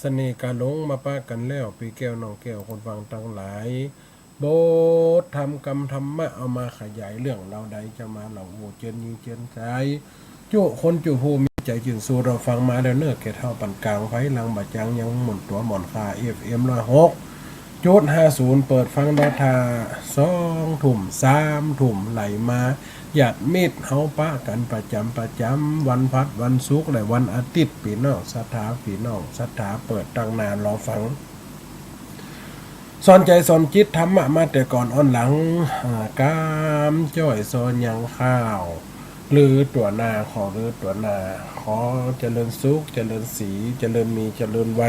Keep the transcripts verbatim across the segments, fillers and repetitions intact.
เสน่ห์กาหลงมาปะกั๋นแล้ว ปี้แก้วน้องแก้วคนฟังตังหลาย บทธรรมกำธรรมะ เอามาขยายเรื่องเล่าใด จะมาเล่าอู้เจิญญิงเจิญใจ๋ จุคนจุผู้มีใจ๋จื้น สู่เฮาฟังมาแล้วเน่อ แก่เฒ่าปานก๋าง ไพร่หลังบ่าจ๋าง ยังหม่อนตั๋วหม่อนคา เอฟเอ็ม ร้อยหกจุดห้าศูนย์ เปิดฟังดาวท่าสองทุ่ม สามทุ่ม ไหลมา ญาติมิตรเฮาปะกั๋นประจ๋ำประจ๋ำ วันพฤหัส วันศุกร์ และวันอาทิตย์ ปี้น้องศรัทธา ปี้น้องศรัทธาเปิดตั้งหน้ารอฟัง สอนใจ๋สอนจิตธรรมะมาแต่ก่อนอ่อนหลัง อ่า ก๋ามจ้อยซอยังข้าว ลือตั๋วหน้า ขอลือตั๋วหน้า ขอเจริญสุข เจริญศรี เจริญมี เจริญไว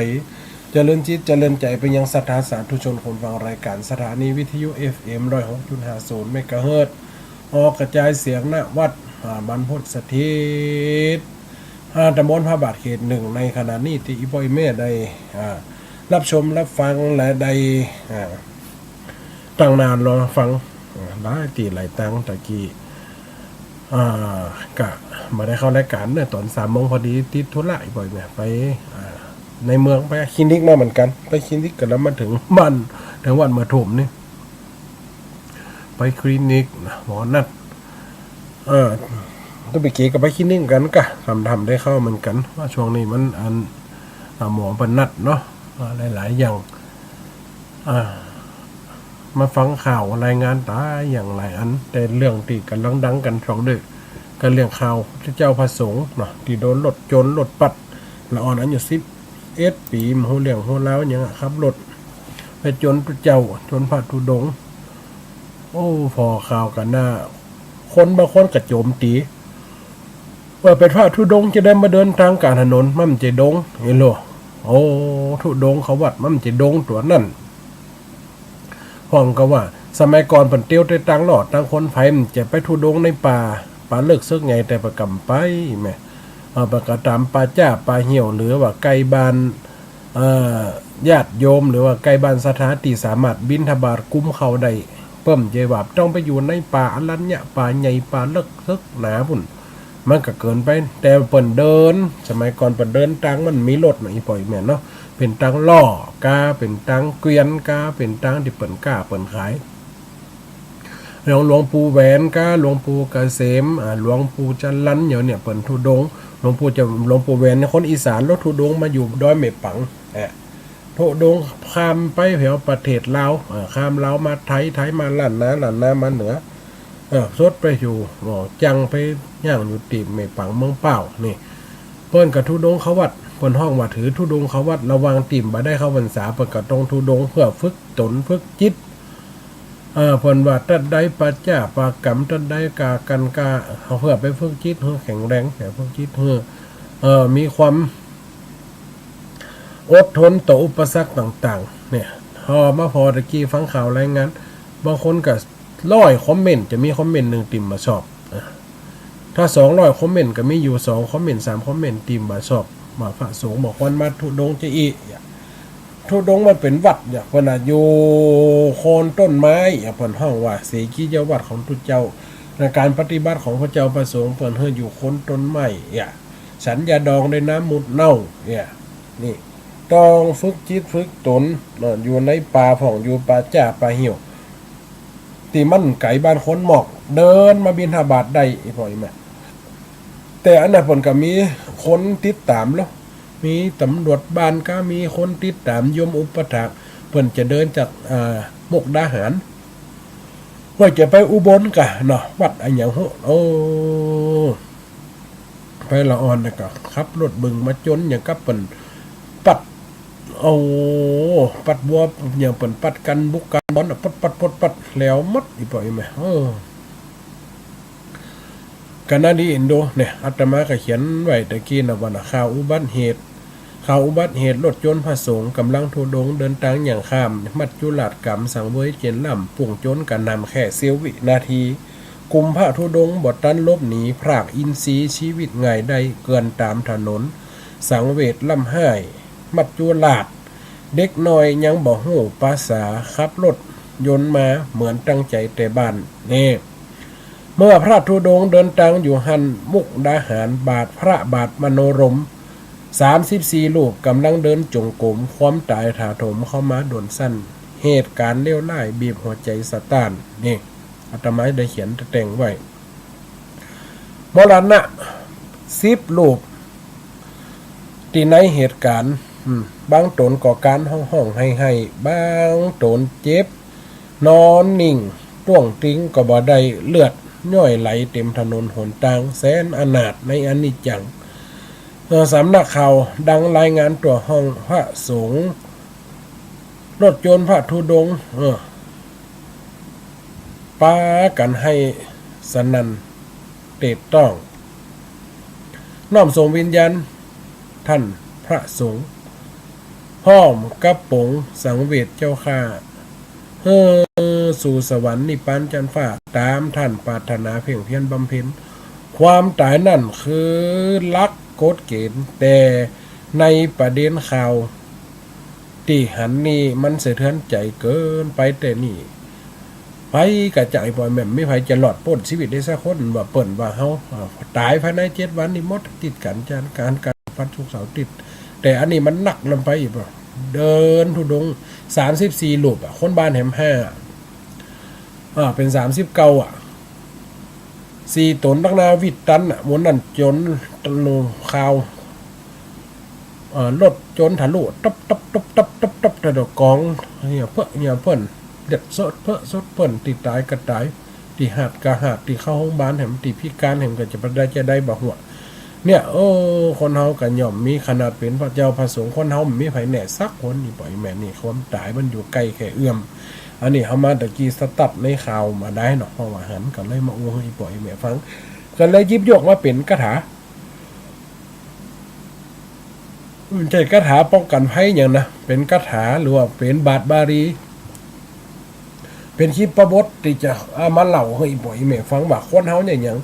เจริญจิต เจริญใจ๋ ไปยังศรัทธาสาธุชนคนฟังรายก๋านสถานีวิทยุ เอฟเอ็ม ร้อยหกจุดห้าศูนย์ เมกะเฮิรตซ์ ออกกระจายเสียง ณ วัด อ่า บรรพตสถิต อ่า ตำบลพระบาท เขตหนึ่ง ในขณะนี้ ตี้อี่ป้ออี่แม่ได้ อ่า ฮับชมฮับฟัง และได้ อ่า ตั้งหน้ารอฟัง อ่า หลายตี้หลายตัง ตะกี้ อ่า กะบ่ได้เข้ารายก๋านเน่อ ต๋อนสามโมงพอดี ติดธุระ อี่ป้ออี่แม่ไป อ่า ในเมือง ไปคลินิกมาเหมือนกั๋น ไปคลินิกกั๋น แล้วมาเถิงบ้าน เถิงวัดเมื่อทุ่มนี่ ไปคลินิกนะ หมอนัด เออ ตุ๊กปี๋เก๋ก็ไปคลินิกกั๋นกะ ทำทำได้เข้าเหมือนกั๋น ว่าช่วงนี้มันอัน อ่า หมอเปิ้นนัดเนาะ อ่า หลายๆ อย่าง อ่า มาฟังข่าวรายงานต๋างอย่างหลายอัน แต่เรื่องตี้ก่ำลังดังกั๋นช่วงนี้ ก็เรื่องข่าวพุทธเจ้าพระสงฆ์เนาะ ตี้โดนรถจนรถปัด ละอ่อนอายุสิบเอ็ดปี๋ บ่ฮู้เรื่องฮู้ราวหยังอะ ขับรถไปจนพุทธเจ้า จนพระธุดงค์ โอ้ ผ่อข่าวกั๋นหน้า คนบางคนก็โจ๋มตี๋ ว่าเป๋นพระธุดงค์จะได้มาเดินตางก๋างถนน มันบ่ใจ้ดงค์ เห็นโล โอ้ ธุดงควัตร มันบ่ใจ้ดงค์ตั๋วนั้น พ่องก็ว่า สมัยก่อนเปิ้นเตียวแต่ตางลอดตางคนไผ มันจะไปธุดงค์ในป่า ป่าเลิกเซิกไง แต่เปิ้นก็บ่ไปแหม เอ่อ เปิ้นก็ต๋ามป่าจ๊าป่าเหี่ยว หรือว่าใก้บ้าน เอ่อ ญาติโยม หรือว่าใก้บ้านศรัทธาตี้สามารถบิณฑบาตกุมข้าวได้ เปิ้นบ่ใจ้ว่าต้องไปอยู่ในป่าอรัญญะ ป่าใหญ่ ป่าเลิกเซิกหนาปู้น มันก็เกินไป แต่เปิ้นเดิน สมัยก่อนเปิ้นเดินตาง มันบ่มีรถเนาะ อี่ป้ออี่แม่เนาะ เป๋นตางล่อ กาเป๋นตางเกวียน กาเป๋นตางตี้เปิ้นก้าเปิ้นขาย อย่างหลวงปู่แหวนกาหลวงปู่เกษม อ่า หลวงปู่จรัญ อย่างเนี่ย เปิ้นธุดงค์ หลวงปู่จะ หลวงปู่แหวนเนี่ยคนอีสาน แล้วธุดงค์มาอยู่ดอยแม่ปัง อ่ะ ธุดงค์ข้ามไปแถวประเทศลาว อ่า ข้ามลาวมาไทย ไทยมาล้านนา ล้านนามาเหนือ เออ สดไปอยู่ อ๋อ จังไปย่างอยู่ตี้แม่ปังเมืองป้าว นี่ เปิ้นก็ธุดงควัตร เปิ้นฮ้องว่าถือธุดงควัตร ระหว่างตี้บ่ได้เข้าพรรษา เปิ้นก็ต้องธุดงค์เพื่อฝึกตนฝึกจิต เอ่อ เปิ้นว่าตั๊ดใดปาจ๊าปากรรม ตั๊ดใดกากั๋นกา เพื่อไปฝึกจิตหื้อแข็งแรง ไปฝึกจิตหื้อ เอ่อ มีความอดทนต่ออุปสรรคต่างๆ เนี่ย พอมาผ่อตะกี้ฟังข่าวรายงาน บางคนก็ร้อยคอมเมนต์ จะมีคอมเมนต์นึ่งตี้บ่ชอบ อ่ะ ถ้าสองร้อยคอมเมนต์ก็มีอยู่สองคอมเมนต์ สามคอมเมนต์ตี้บ่ชอบ ว่าพระสงฆ์บ่ควรมาธุดงค์จาอี้ ธุดงค์มันเป๋นวัด อย่างเปิ้นว่าอยู่โคนต้นไม้ อย่างเปิ้นฮ้องว่าเสกียวัตรของพุทธเจ้า ในก๋านปฏิบัติของพระเจ้าพระสงฆ์เปิ้นหื้ออยู่โคนต้นไม้ อย่างสันยาดองด้วยน้ำมูตรเน่า อย่างนี่ ต้องฝึกจิตฝึกตนเนาะ อยู่ในป่าพ่อง อยู่ป่าจ๊าป่าเหี่ยว ตี้มันไก๋บ้านคนมอก เดินมาบิณฑบาตได้ อี่ป้ออี่แม่ แต่อันนั้นเปิ้นก็มีคนติดต๋ามแล้ว มีตำรวจบ้านกา มีคนติดต๋าม โยมอุปัฏฐาก เปิ้นจะเดินจาก อ่า มุกดาหาร ว่าจะไปอุบลกาเนาะ วัดอะหยังฮู้ โอ้ ไปละอ่อนน่ะก็ขับรถบึงมาจ๋นอย่างกับเปิ้นปัด โอ้ ปัดวัว อย่างเปิ้นปัดกั๋นบุกกั๋นบอน ปัด ปัด ปัด ปัด แล้วหมด อี่ป้ออี่แม่ เออ ขณะนี้อินโดเนี่ย อาตมาก็เขียนไว้ตะกี้นะว่าน่ะ ข่าวอุบัติเหตุ ข่าวอุบัติเหตุรถจ๋นพระสงฆ์ก๋ำลังธุดงค์เดินตางย่างข้ามมัจจุราชก๋ำสังเวยเจ๋นล้ำ ฝูงโจรกระหน่ำแค่เสี้ยววินาที กุมพระธุดงค์บ่ตันหลบหนี พรากอินทรีย์ชีวิตง่ายได้ เกื่อนต๋ามถนน สังเวชล้ำฮ้าย มัจจุราช เด็กน้อยยังบ่ฮู้ภาษา ขับรถยนต์มาเหมือนตั้งใจ๋แต่บ้าน นี่ เมื่อพระธุดงค์เดินตางอยู่หั้น มุกดาหาร บาทพระบาทมโนรม สามสิบสี่รูปก่ำลังเดินจงกรม ความต๋ายถาโถมเข้ามาด่วนสั้น เหตุก๋ารณ์เลวร้ายบีบหัวใจ๋สะต้าน นี่ อาตมาได้เขียนแต่งไว้ มรณะ สิบรูป ตี้ในเหตุก๋ารณ์ อืม บางต๋นก็ครานฮ้องๆ ไห้ๆ บางต๋นเจ็บ นอนนิ่ง ต้วงติงก็บ่ได้ เลือดย้อยไหลเต๋มถนนหนตาง แสนอนาถในอนิจจัง เอ่อ สำนักข่าวดังรายงานตั๋วห้องพระสงฆ์ รถยนต์พระธุดงค์ เออ ปากั๋นไห้สนั่นเตดต้อง น้อมส่งวิญญาณต้านพระสงฆ์ พร้อมกับปลงสังเวชเจ้าข้า หื้อสู่สวรรค์นิพพานจั๊นฟ้า ต๋ามต้านปรารถนาเพ่งเพียรบำเพ็ญ ความต๋ายนั้นคือหลักกฎเกณฑ์ แต่ในประเด็นข่าวตี้หันนี่มันสะเทือนใจ๋เกินไป แต่นี่ ใผก็จะไอ้ปอยแม่น บ่มีใผจะรอดป๊นจีวิตได้สักคน ว่าเปิ้นว่าเฮา อ่า ต๋ายภายในเจ็ดวันนี่หมด ติดกั๋นจานก๋านก๋านฟันศุกร์เสาร์อาทิตย์ แต่อันนี้มันหนักล้ำไปอีกบ่ เดินธุดงค์ สามสิบสี่รูปอะ คนบ้านแหมห้า อ่า เป๋นสามสิบเก้าอะ สี่ต๋นตั๊งหน้าวิดตันอะ หมู่นั้นจ๋นตะลุข่าว เอ่อ รถจ๋นทะลุ ตับ ตับ ตับ ตับ ตับ ตับ แต่ละก๋อง เหียเปื้อ เหียเปิ้น เลือดสดเปื้อสดเปิ้น ตี้ต๋ายก็ต๋าย ตี้หาดก็หาด ตี้เข้าโฮงบาลแหม ตี้พิก๋านแหม ก็จะไปได้จะได้บ่ฮู้ เนี่ย โอ้ คนเฮาก็ย่อมมี ขนาดเป๋นพระเจ้าพระสงฆ์ คนเฮาบ่มีใผแน่สักคน นี่ปอยแม่น นี่ความต๋ายมันอยู่ใก้แค่เอื้อม อันนี้เฮามาตะกี้สตั๊ดในข่าวมาได้เนาะ เพราะว่าหันก็เลยมาอู้หื้อปอยแม่ฟัง ก็เลยหยิบยกมาเป๋นคาถา บ่ใจ้คาถาป้องกั๋นภัยหยังนะ เป๋นคาถาหรือว่าเป๋นบาทบาลี เป๋นคลิปบทตี้จะเอามาเล่าหื้อปอยแม่ฟังว่าคนเฮาเนี่ยหยัง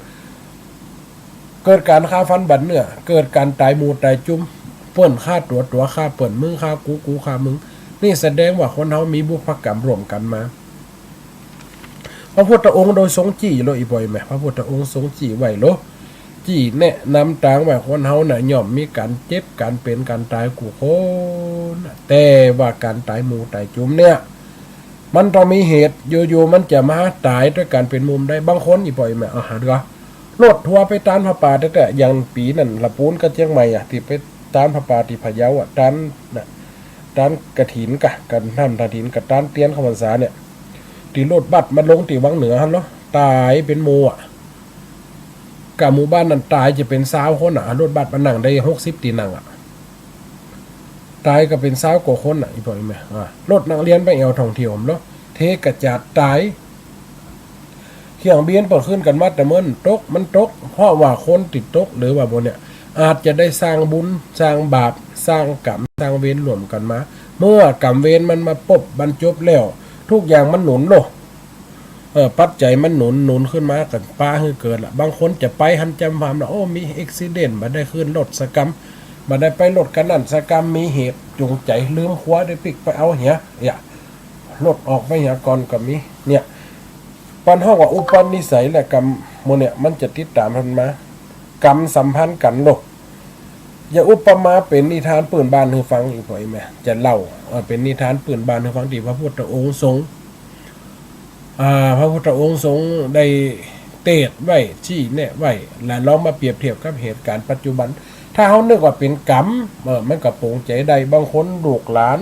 เกิดก๋านฆ่าฟันบั่นเนื้อ เกิดก๋านต๋ายหมู่ต๋ายจุม เปิ้นฆ่าตั๋ว ตั๋วฆ่าเปิ้น มึงฆ่ากู กูฆ่ามึง นี่แสดงว่าคนเฮามีบุพกรรมร่วมกั๋นมา พระพุทธองค์โดยทรงจี้โล อีปอยแม่ พระพุทธองค์ทรงจี้ไว้โล จี้แนะนำตางว่าคนเฮาน่ะย่อมมีก๋านเจ็บ ก๋านเป๋น ก๋านต๋ายกู้คน แต่ว่าก๋านต๋ายหมู่ต๋ายจุมเนี่ย มันต้องมีเหตุ อยู่ๆ มันจะมาต๋ายด้วยก๋านเป๋นหมู่ได้ บางคน อีปอยแม่ อ่ะ หันก่อ รถทัวร์ไปตานผ้าป่าแต๊ๆ อย่างปี๋นั้น ละปูนกับเจียงใหม่อะ ตี้ไปตานผ้าป่าตี้พะเยาอะ ตานน่ะ ตานกฐินกะ กะทอดกฐินกะตานเตียนเข้าพรรษาเนี่ย ตี้รถบัสมาลงตี้วังเหนือหั้นเนาะ ต๋ายเป๋นหมู่อะ กะหมู่บ้านนั้นต๋ายจะเป๋นซาวคนอะ รถบัสมานั่งได้หกสิบตี้นั่งอะ ต๋ายก็เป๋นซาวกว่าคนน่ะ อีปอยแม่ อ่า รถนักเรียนไปแอ่วท่องเที่ยวเนาะ เทกระจาดต๋าย เครื่องบินเปิ้นขึ้นกั๋นมาแต่เมินตก มันตก เพราะว่าคนตี้ตก หรือว่าหมู่เนี่ย อาจจะได้สร้างบุญ สร้างบาป สร้างกรรม สร้างเวรร่วมกั๋นมา เมื่อกรรมเวรมันมาปบบันจบแล้ว ทุกอย่างมันหนุนโลก เออ ปัจจัยมันหนุน หนุนขึ้นมาก็ปาหื้อเกิดละ บางคนจะไปหั้นจำความละ โอ้ มีอุบัติเหตุ บ่ได้ขึ้นรถสักกำ บ่ได้ไปรถคันนั้นสักกำ มีเหตุจูงใจ๋ ลืมครัวได้ปิ๊กไปเอาเหีย เนี่ย รถออกไปเหียก่อนก็มี เนี่ย เปิ้นฮ้องว่าอุปนิสัยและกรรม หมู่เนี่ย มันจะติดต๋ามหั้นมา กรรมสัมพันธ์กั๋นโลก จะอุปมาเป๋นนิทานปื้นบ้านหื้อฟัง อีปอยแม่ จะเล่า เอ่อ เป๋นนิทานปื้นบ้านหื้อฟังตี้พระพุทธองค์ทรง อ่า พระพุทธองค์ทรงได้เตศน์ไว้ ชี้แนะไว้ และลองมาเปรียบเทียบกับเหตุก๋ารณ์ปัจจุบัน ถ้าเฮานึกว่าเป๋นกรรม เออ มันก็ปลงใจ๋ได้ บางคนลูกหลาน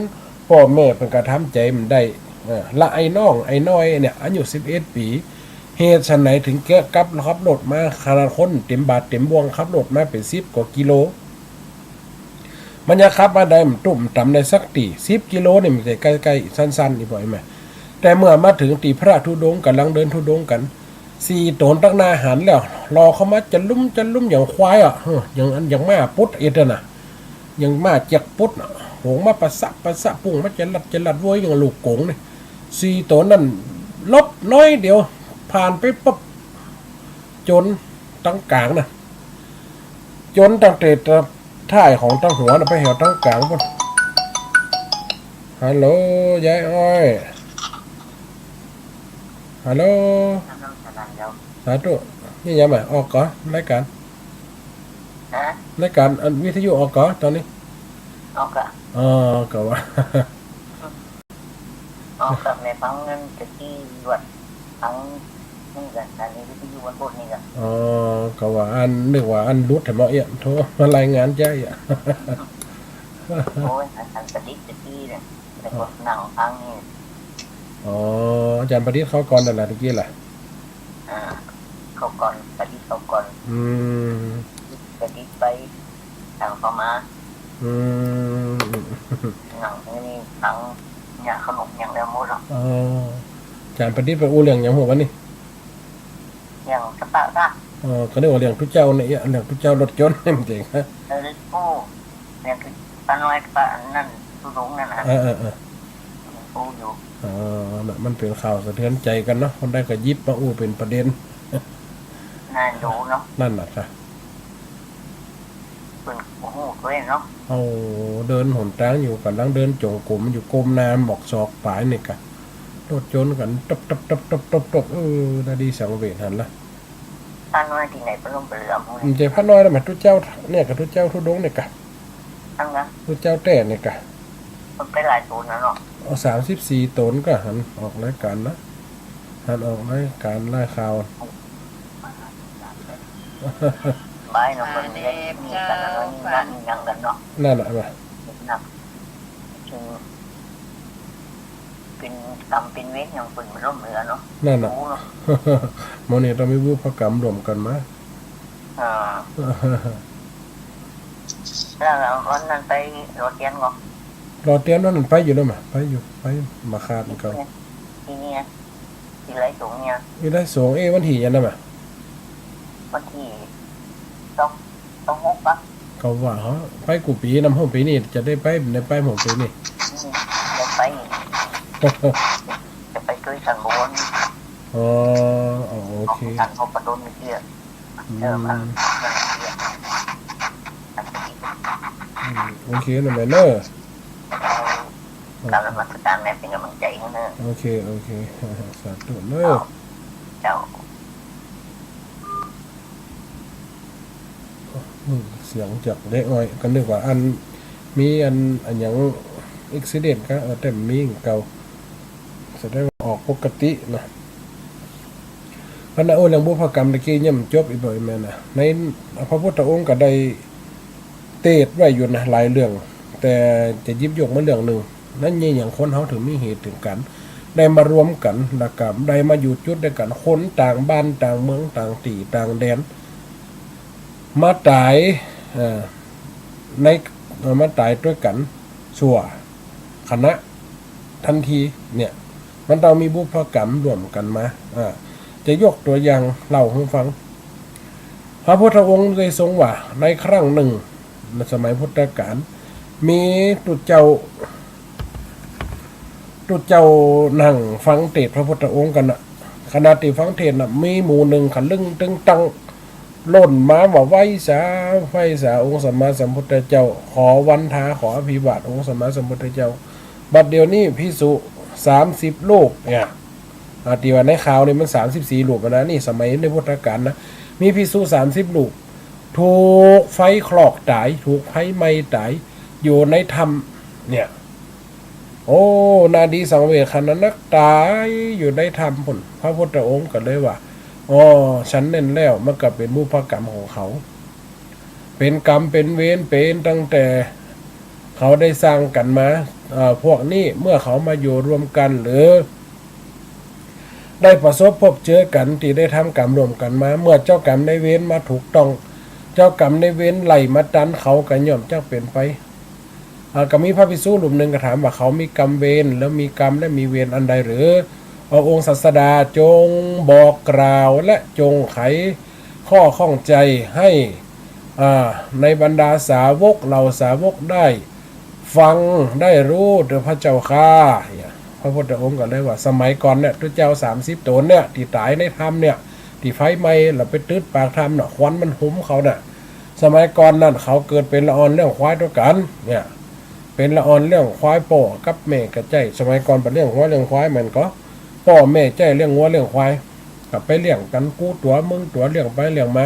ป้อแม่เปิ้นก็ทำใจ๋บ่ได้ เออ ละไอ้น้อง ไอ้น้อยเนี่ย อายุสิบเอ็ดปี๋ เหตุไฉนถึงเกะกับขับรถมา ขนาดคนเต๋มบาทเต๋มบ่วง ขับรถมาเป๋นสิบกว่ากิโล มันยังขับมาได้ มันตุ้มต๋ามได้สักตี้ สิบกิโลนี่มันใก้ๆ สั้นๆ นี่ปอยแม่ แต่เมื่อมาเถิงตี้พระธุดงค์ก่ำลังเดินธุดงค์กั๋น สี่ต๋นตั๊งหน้าหันแล้ว รอเข้ามาจะลุ่มจะลุ่มอย่างควายอะ เฮ้อ อย่างอันอย่างม้าปุ๊ดเอ็ดอะน่ะ อย่างม้าเจื้อกปุ๊ดน่ะ โหงมาปะสะปะสะ ปุ้งมาจะลัดจะลัดโว้ยอย่างลูกก๋งนี่ สี่ต๋นนั้นหลบหน้อยเดียว ผ่านไปปุ๊บ จ๋นตังก๋างน่ะ จ๋นตั้งแต่ท้ายของตังหัวน่ะ ไปแถวตังก๋างปู๊น ฮัลโหล ยายอ้อย ฮัลโหล สาธุ นี่ยังไง ออกก่อ รายก๋าน ฮะ รายก๋านอันวิทยุออกก่อต๋อนนี้ ออกก่ะ อ๋อ ก็ว่า ออกก่ะ แม่ฟังนั้นตะกี้หยวนฟังนี่ก่ะ อันนี้วิทยุมันพูดนี่ก่ะ อ๋อ ก็ว่าอัน นึกว่าอันหลุดแถมเนาะ เอี้ย โทรมารายงานใจ๊อะ โอ้ย อาจ๋ารย์ประดิษฐ์ตะกี้เนี่ย แล้วก็นั่งฟังนี่ อ๋อ อาจ๋ารย์ประดิษฐ์เข้าก่อนนั่นแหละตะกี้แหละ อ่า เข้าก่อน ประดิษฐ์เข้าก่อน อืม ประดิษฐ์ไป ต๋ามเข้ามา อืม หนังนี่ทั้งเนี่ย ขนมอย่างเดียวหมดหรอก อ๋อ อาจ๋ารย์ประดิษฐ์ไปอู้เรื่องหยังหัววันนี้ เรื่องสปะปะ อ๋อ ก็นึกว่าเรื่องตุ๊เจ้าเนี่ย เรื่องตุ๊เจ้ารถยนต์เนี่ยมันเจ๋งฮะ เออ อู้ เรื่องคือป้าน้อยป้าอันนั้น ตุ๊ดงค์นั่นน่ะ เออ เออ เออ อู้อยู่ อ๋อ น่ะ มันเป๋นข่าวสะเทือนใจ๋กั๋นเนาะ คนใดก็หยิบมาอู้เป๋นประเด็น น่าดูเนาะ นั่นน่ะค่ะ เปิ้นบ่ฮู้ตวยเนาะ เอา เดินหนตางอยู่ ก่ำลังเดินจ๋งกรมอยู่ ก้มหน้าหมอกศอกป๋ายนี่ก่ะ รถยนต์กั๋น ตบ ตบ ตบ ตบ ตบ ตบ เออ นาดีสังเวชหันละ พระน้อยตี้ไหน พนมเปลือหมู่ บ่ใจ้พระน้อยแล้ว มาตุ๊เจ้าเนี่ยก่ะ ตุ๊เจ้าธุดงค์เนี่ยก่ะ อั้นนะ ตุ๊เจ้าแต๊เนี่ยก่ะ มันไปหลายต๋นนะเนาะ เอา สามสิบสี่ต๋นก่ะ หันออกรายก๋านนะ หันออกรายก๋านรายข่าว บ่ายเนาะ มันมีมีกั๋นนะเนาะ มีงานมีหยังกั๋นเนาะ นั่นน่ะ มา หนัก เป๋นกรรมเป๋นเวรหยังเปิ้นบ่ฮู้เนาะ นั่นน่ะ โอ้เนาะ หมู่นี้ต้องมีบุพกรรมร่วมกั๋นมา อ่า แล้ววันนั้นไปหล่อเตียนก่อ หล่อเตียนวันนั้นไปอยู่แล้วมา ไปอยู่ ไปบ่ขาดมันก็ ตี้นี่ ตี้ไร้สงฆ์เนี่ย ตี้ไร้สงฆ์ เอ๊ะ วันตี้หยังนะมา วันตี้สอง สองหกปะ ก็ว่าเหาะ ไปกู้ปี๋นำ หนปี๋นี้จะได้ไป ได้ไปหนปี๋นี้ อืม ได้ไป จะไปตวยสังวร อ๋อ อ๋อ โอเค ของสังวรประดนเมื่อกี้ อืม เออ มัน มันเมื่อกี้ อืม โอเคนะแม่เนาะ กราบนมัสการแม่ เป๋นก๋ำลังใจ๋หื้อเนาะ โอเค โอเค สาธุเนาะ เจ้า อืม เสียงจากเด็กน้อย ก็นึกว่าอัน มีอัน อันหยัง อุบัติเหตุก่ะ เออ แต่มีเก่า แสดงว่าออกปกตินะ อันนั้น โอ้ เรื่องบุพกรรมตะกี้ยังบ่จบอีกบ่แม่นนะ ในพระพุทธองค์ก็ได้เตสน์ไว้อยู่นะ หลายเรื่อง แต่จะหยิบยกมาเรื่องนึ่ง นั้นเยียะหยังคนเฮาเถิงมีเหตุเถิงก๋านได้มารวมกั๋น แล้วก็ได้มาอยู่จุดตวยกั๋น คนต่างบ้านต่างเมืองต่างตี้ต่างแดน มาต๋าย เอ่อ ใน เอ่อ มาต๋ายตวยกั๋น ชั่วขณะ ทันที เนี่ย มันต้องมีบุพกรรมร่วมกั๋นมา อ่า จะยกตั๋วอย่างเล่าหื้อฟัง พระพุทธองค์ได้ทรงว่า ในครั้งนึ่ง ในสมัยพุทธกาล มีตุ๊เจ้า ตุ๊เจ้านั่งฟังเตสน์พระพุทธองค์กั๋นน่ะ ขณะตี้ฟังเตสน์น่ะ มีหมู่นึ่งขะลึ้งตึงตัง ล่นมาว่า ไหว้สา ไหว้สาองค์สัมมาสัมพุทธเจ้า ขอวันทา ขออภิวาทองค์สัมมาสัมพุทธเจ้า บัดเดี๋ยวนี้ภิกษุสามสิบรูปเนี่ย อ่า ตี้ว่าในข่าวนี่มันสามสิบสี่รูปนะ นี่สมัยในพุทธกาลนะ มีภิกษุสามสิบรูป ถูกไฟคลอกต๋าย ถูกไฟไหม้ต๋าย อยู่ในถ้ำเนี่ย โอ้ นาดีสังเวชขนาดนัก ต๋ายอยู่ในถ้ำพุ้น พระพุทธองค์ก็เลยว่า อ๋อ ฉันแน่นแล้ว มันก็เป๋นบุพกรรมของเขา เป๋นกรรมเป๋นเวร เป๋นตั้งแต่เขาได้สร้างกั๋นมา เอ่อ พวกนี้เมื่อเขามาอยู่รวมกั๋น หรือ ได้ประสบพบเจอกั๋น ตี้ได้ทำกรรมร่วมกั๋นมา เมื่อเจ้ากรรมนายเวรมาถูกต้อง เจ้ากรรมนายเวรไล่มาตัน เขาก็ย่อมจักเป๋นไป อ่า ก็มีพระภิกษุรูปนึ่งก็ถามว่า เขามีกรรมเวร แล้วมีกรรมและมีเวรอันใดหรือ เอาองค์ศาสดาจงบอกกล่าวและจงไขข้อข้องใจให้ อ่า ในบรรดาสาวก เหล่าสาวกได้ฟังได้ฮู้เถิดพระเจ้าข้า เนี่ย พระพุทธองค์ก็เลยว่า สมัยก่อนเนี่ย ตุ๊เจ้าสามสิบต๋นเนี่ย ตี้ต๋ายในถ้ำเนี่ย ตี้ไฟไหม้แล้วไปตึ๊ดปากถ้ำน่ะ ควันมันหุมเขาน่ะ สมัยก่อนนั้นเขาเกิดเป๋นละอ่อนเลี้ยงควายตวยกั๋น เนี่ย เป๋นละอ่อนเลี้ยงควาย ป้อกับแม่ก็ใจ๊ สมัยก่อนบ่เลี้ยงงัวเลี้ยงควาย มันก็ป้อแม่ใจ๊เลี้ยงงัวเลี้ยงควาย ก็ไปเลี้ยงกั๋น กูตั๋วมึงตั๋ว เลี้ยงไปเลี้ยงมา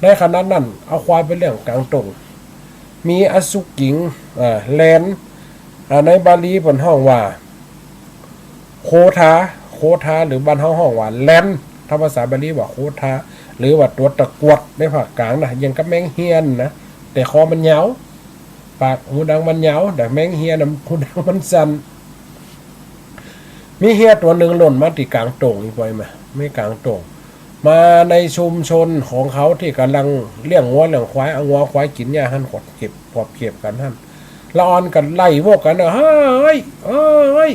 ในขณะนั้นเอาควายไปเลี้ยงก๋างต้ง มีอสุกิง เอ่อ แลน อ่า ในบาลีเปิ้นฮ้องว่า โคทา โคทา หรือบ้านเฮาฮ้องว่าแลน ถ้าภาษาบาลีว่าโคทา หรือว่าตั๋วตะกรวดในภาคกลางนะ อย่างกับแมงเฮียนนะ แต่คอมันยาว ปากหูดังมันยาว แต่แมงเฮียนน่ะหูดังมันสั้น มีเฮียตั๋วนึ่งหล่นมาตี้ก๋างโต่ง อีปอยมา มีก๋างโต่ง มาในชุมชนของเขาตี้ก่ำลังเลี้ยงงัวเลี้ยงควาย เอางัวควายกิ๋นหญ้าหั้น ขวบเก็บ ขวบเก็บกั๋นหั้น ละอ่อนก็ไล่โวกกั๋น เฮ้ย เฮ้ย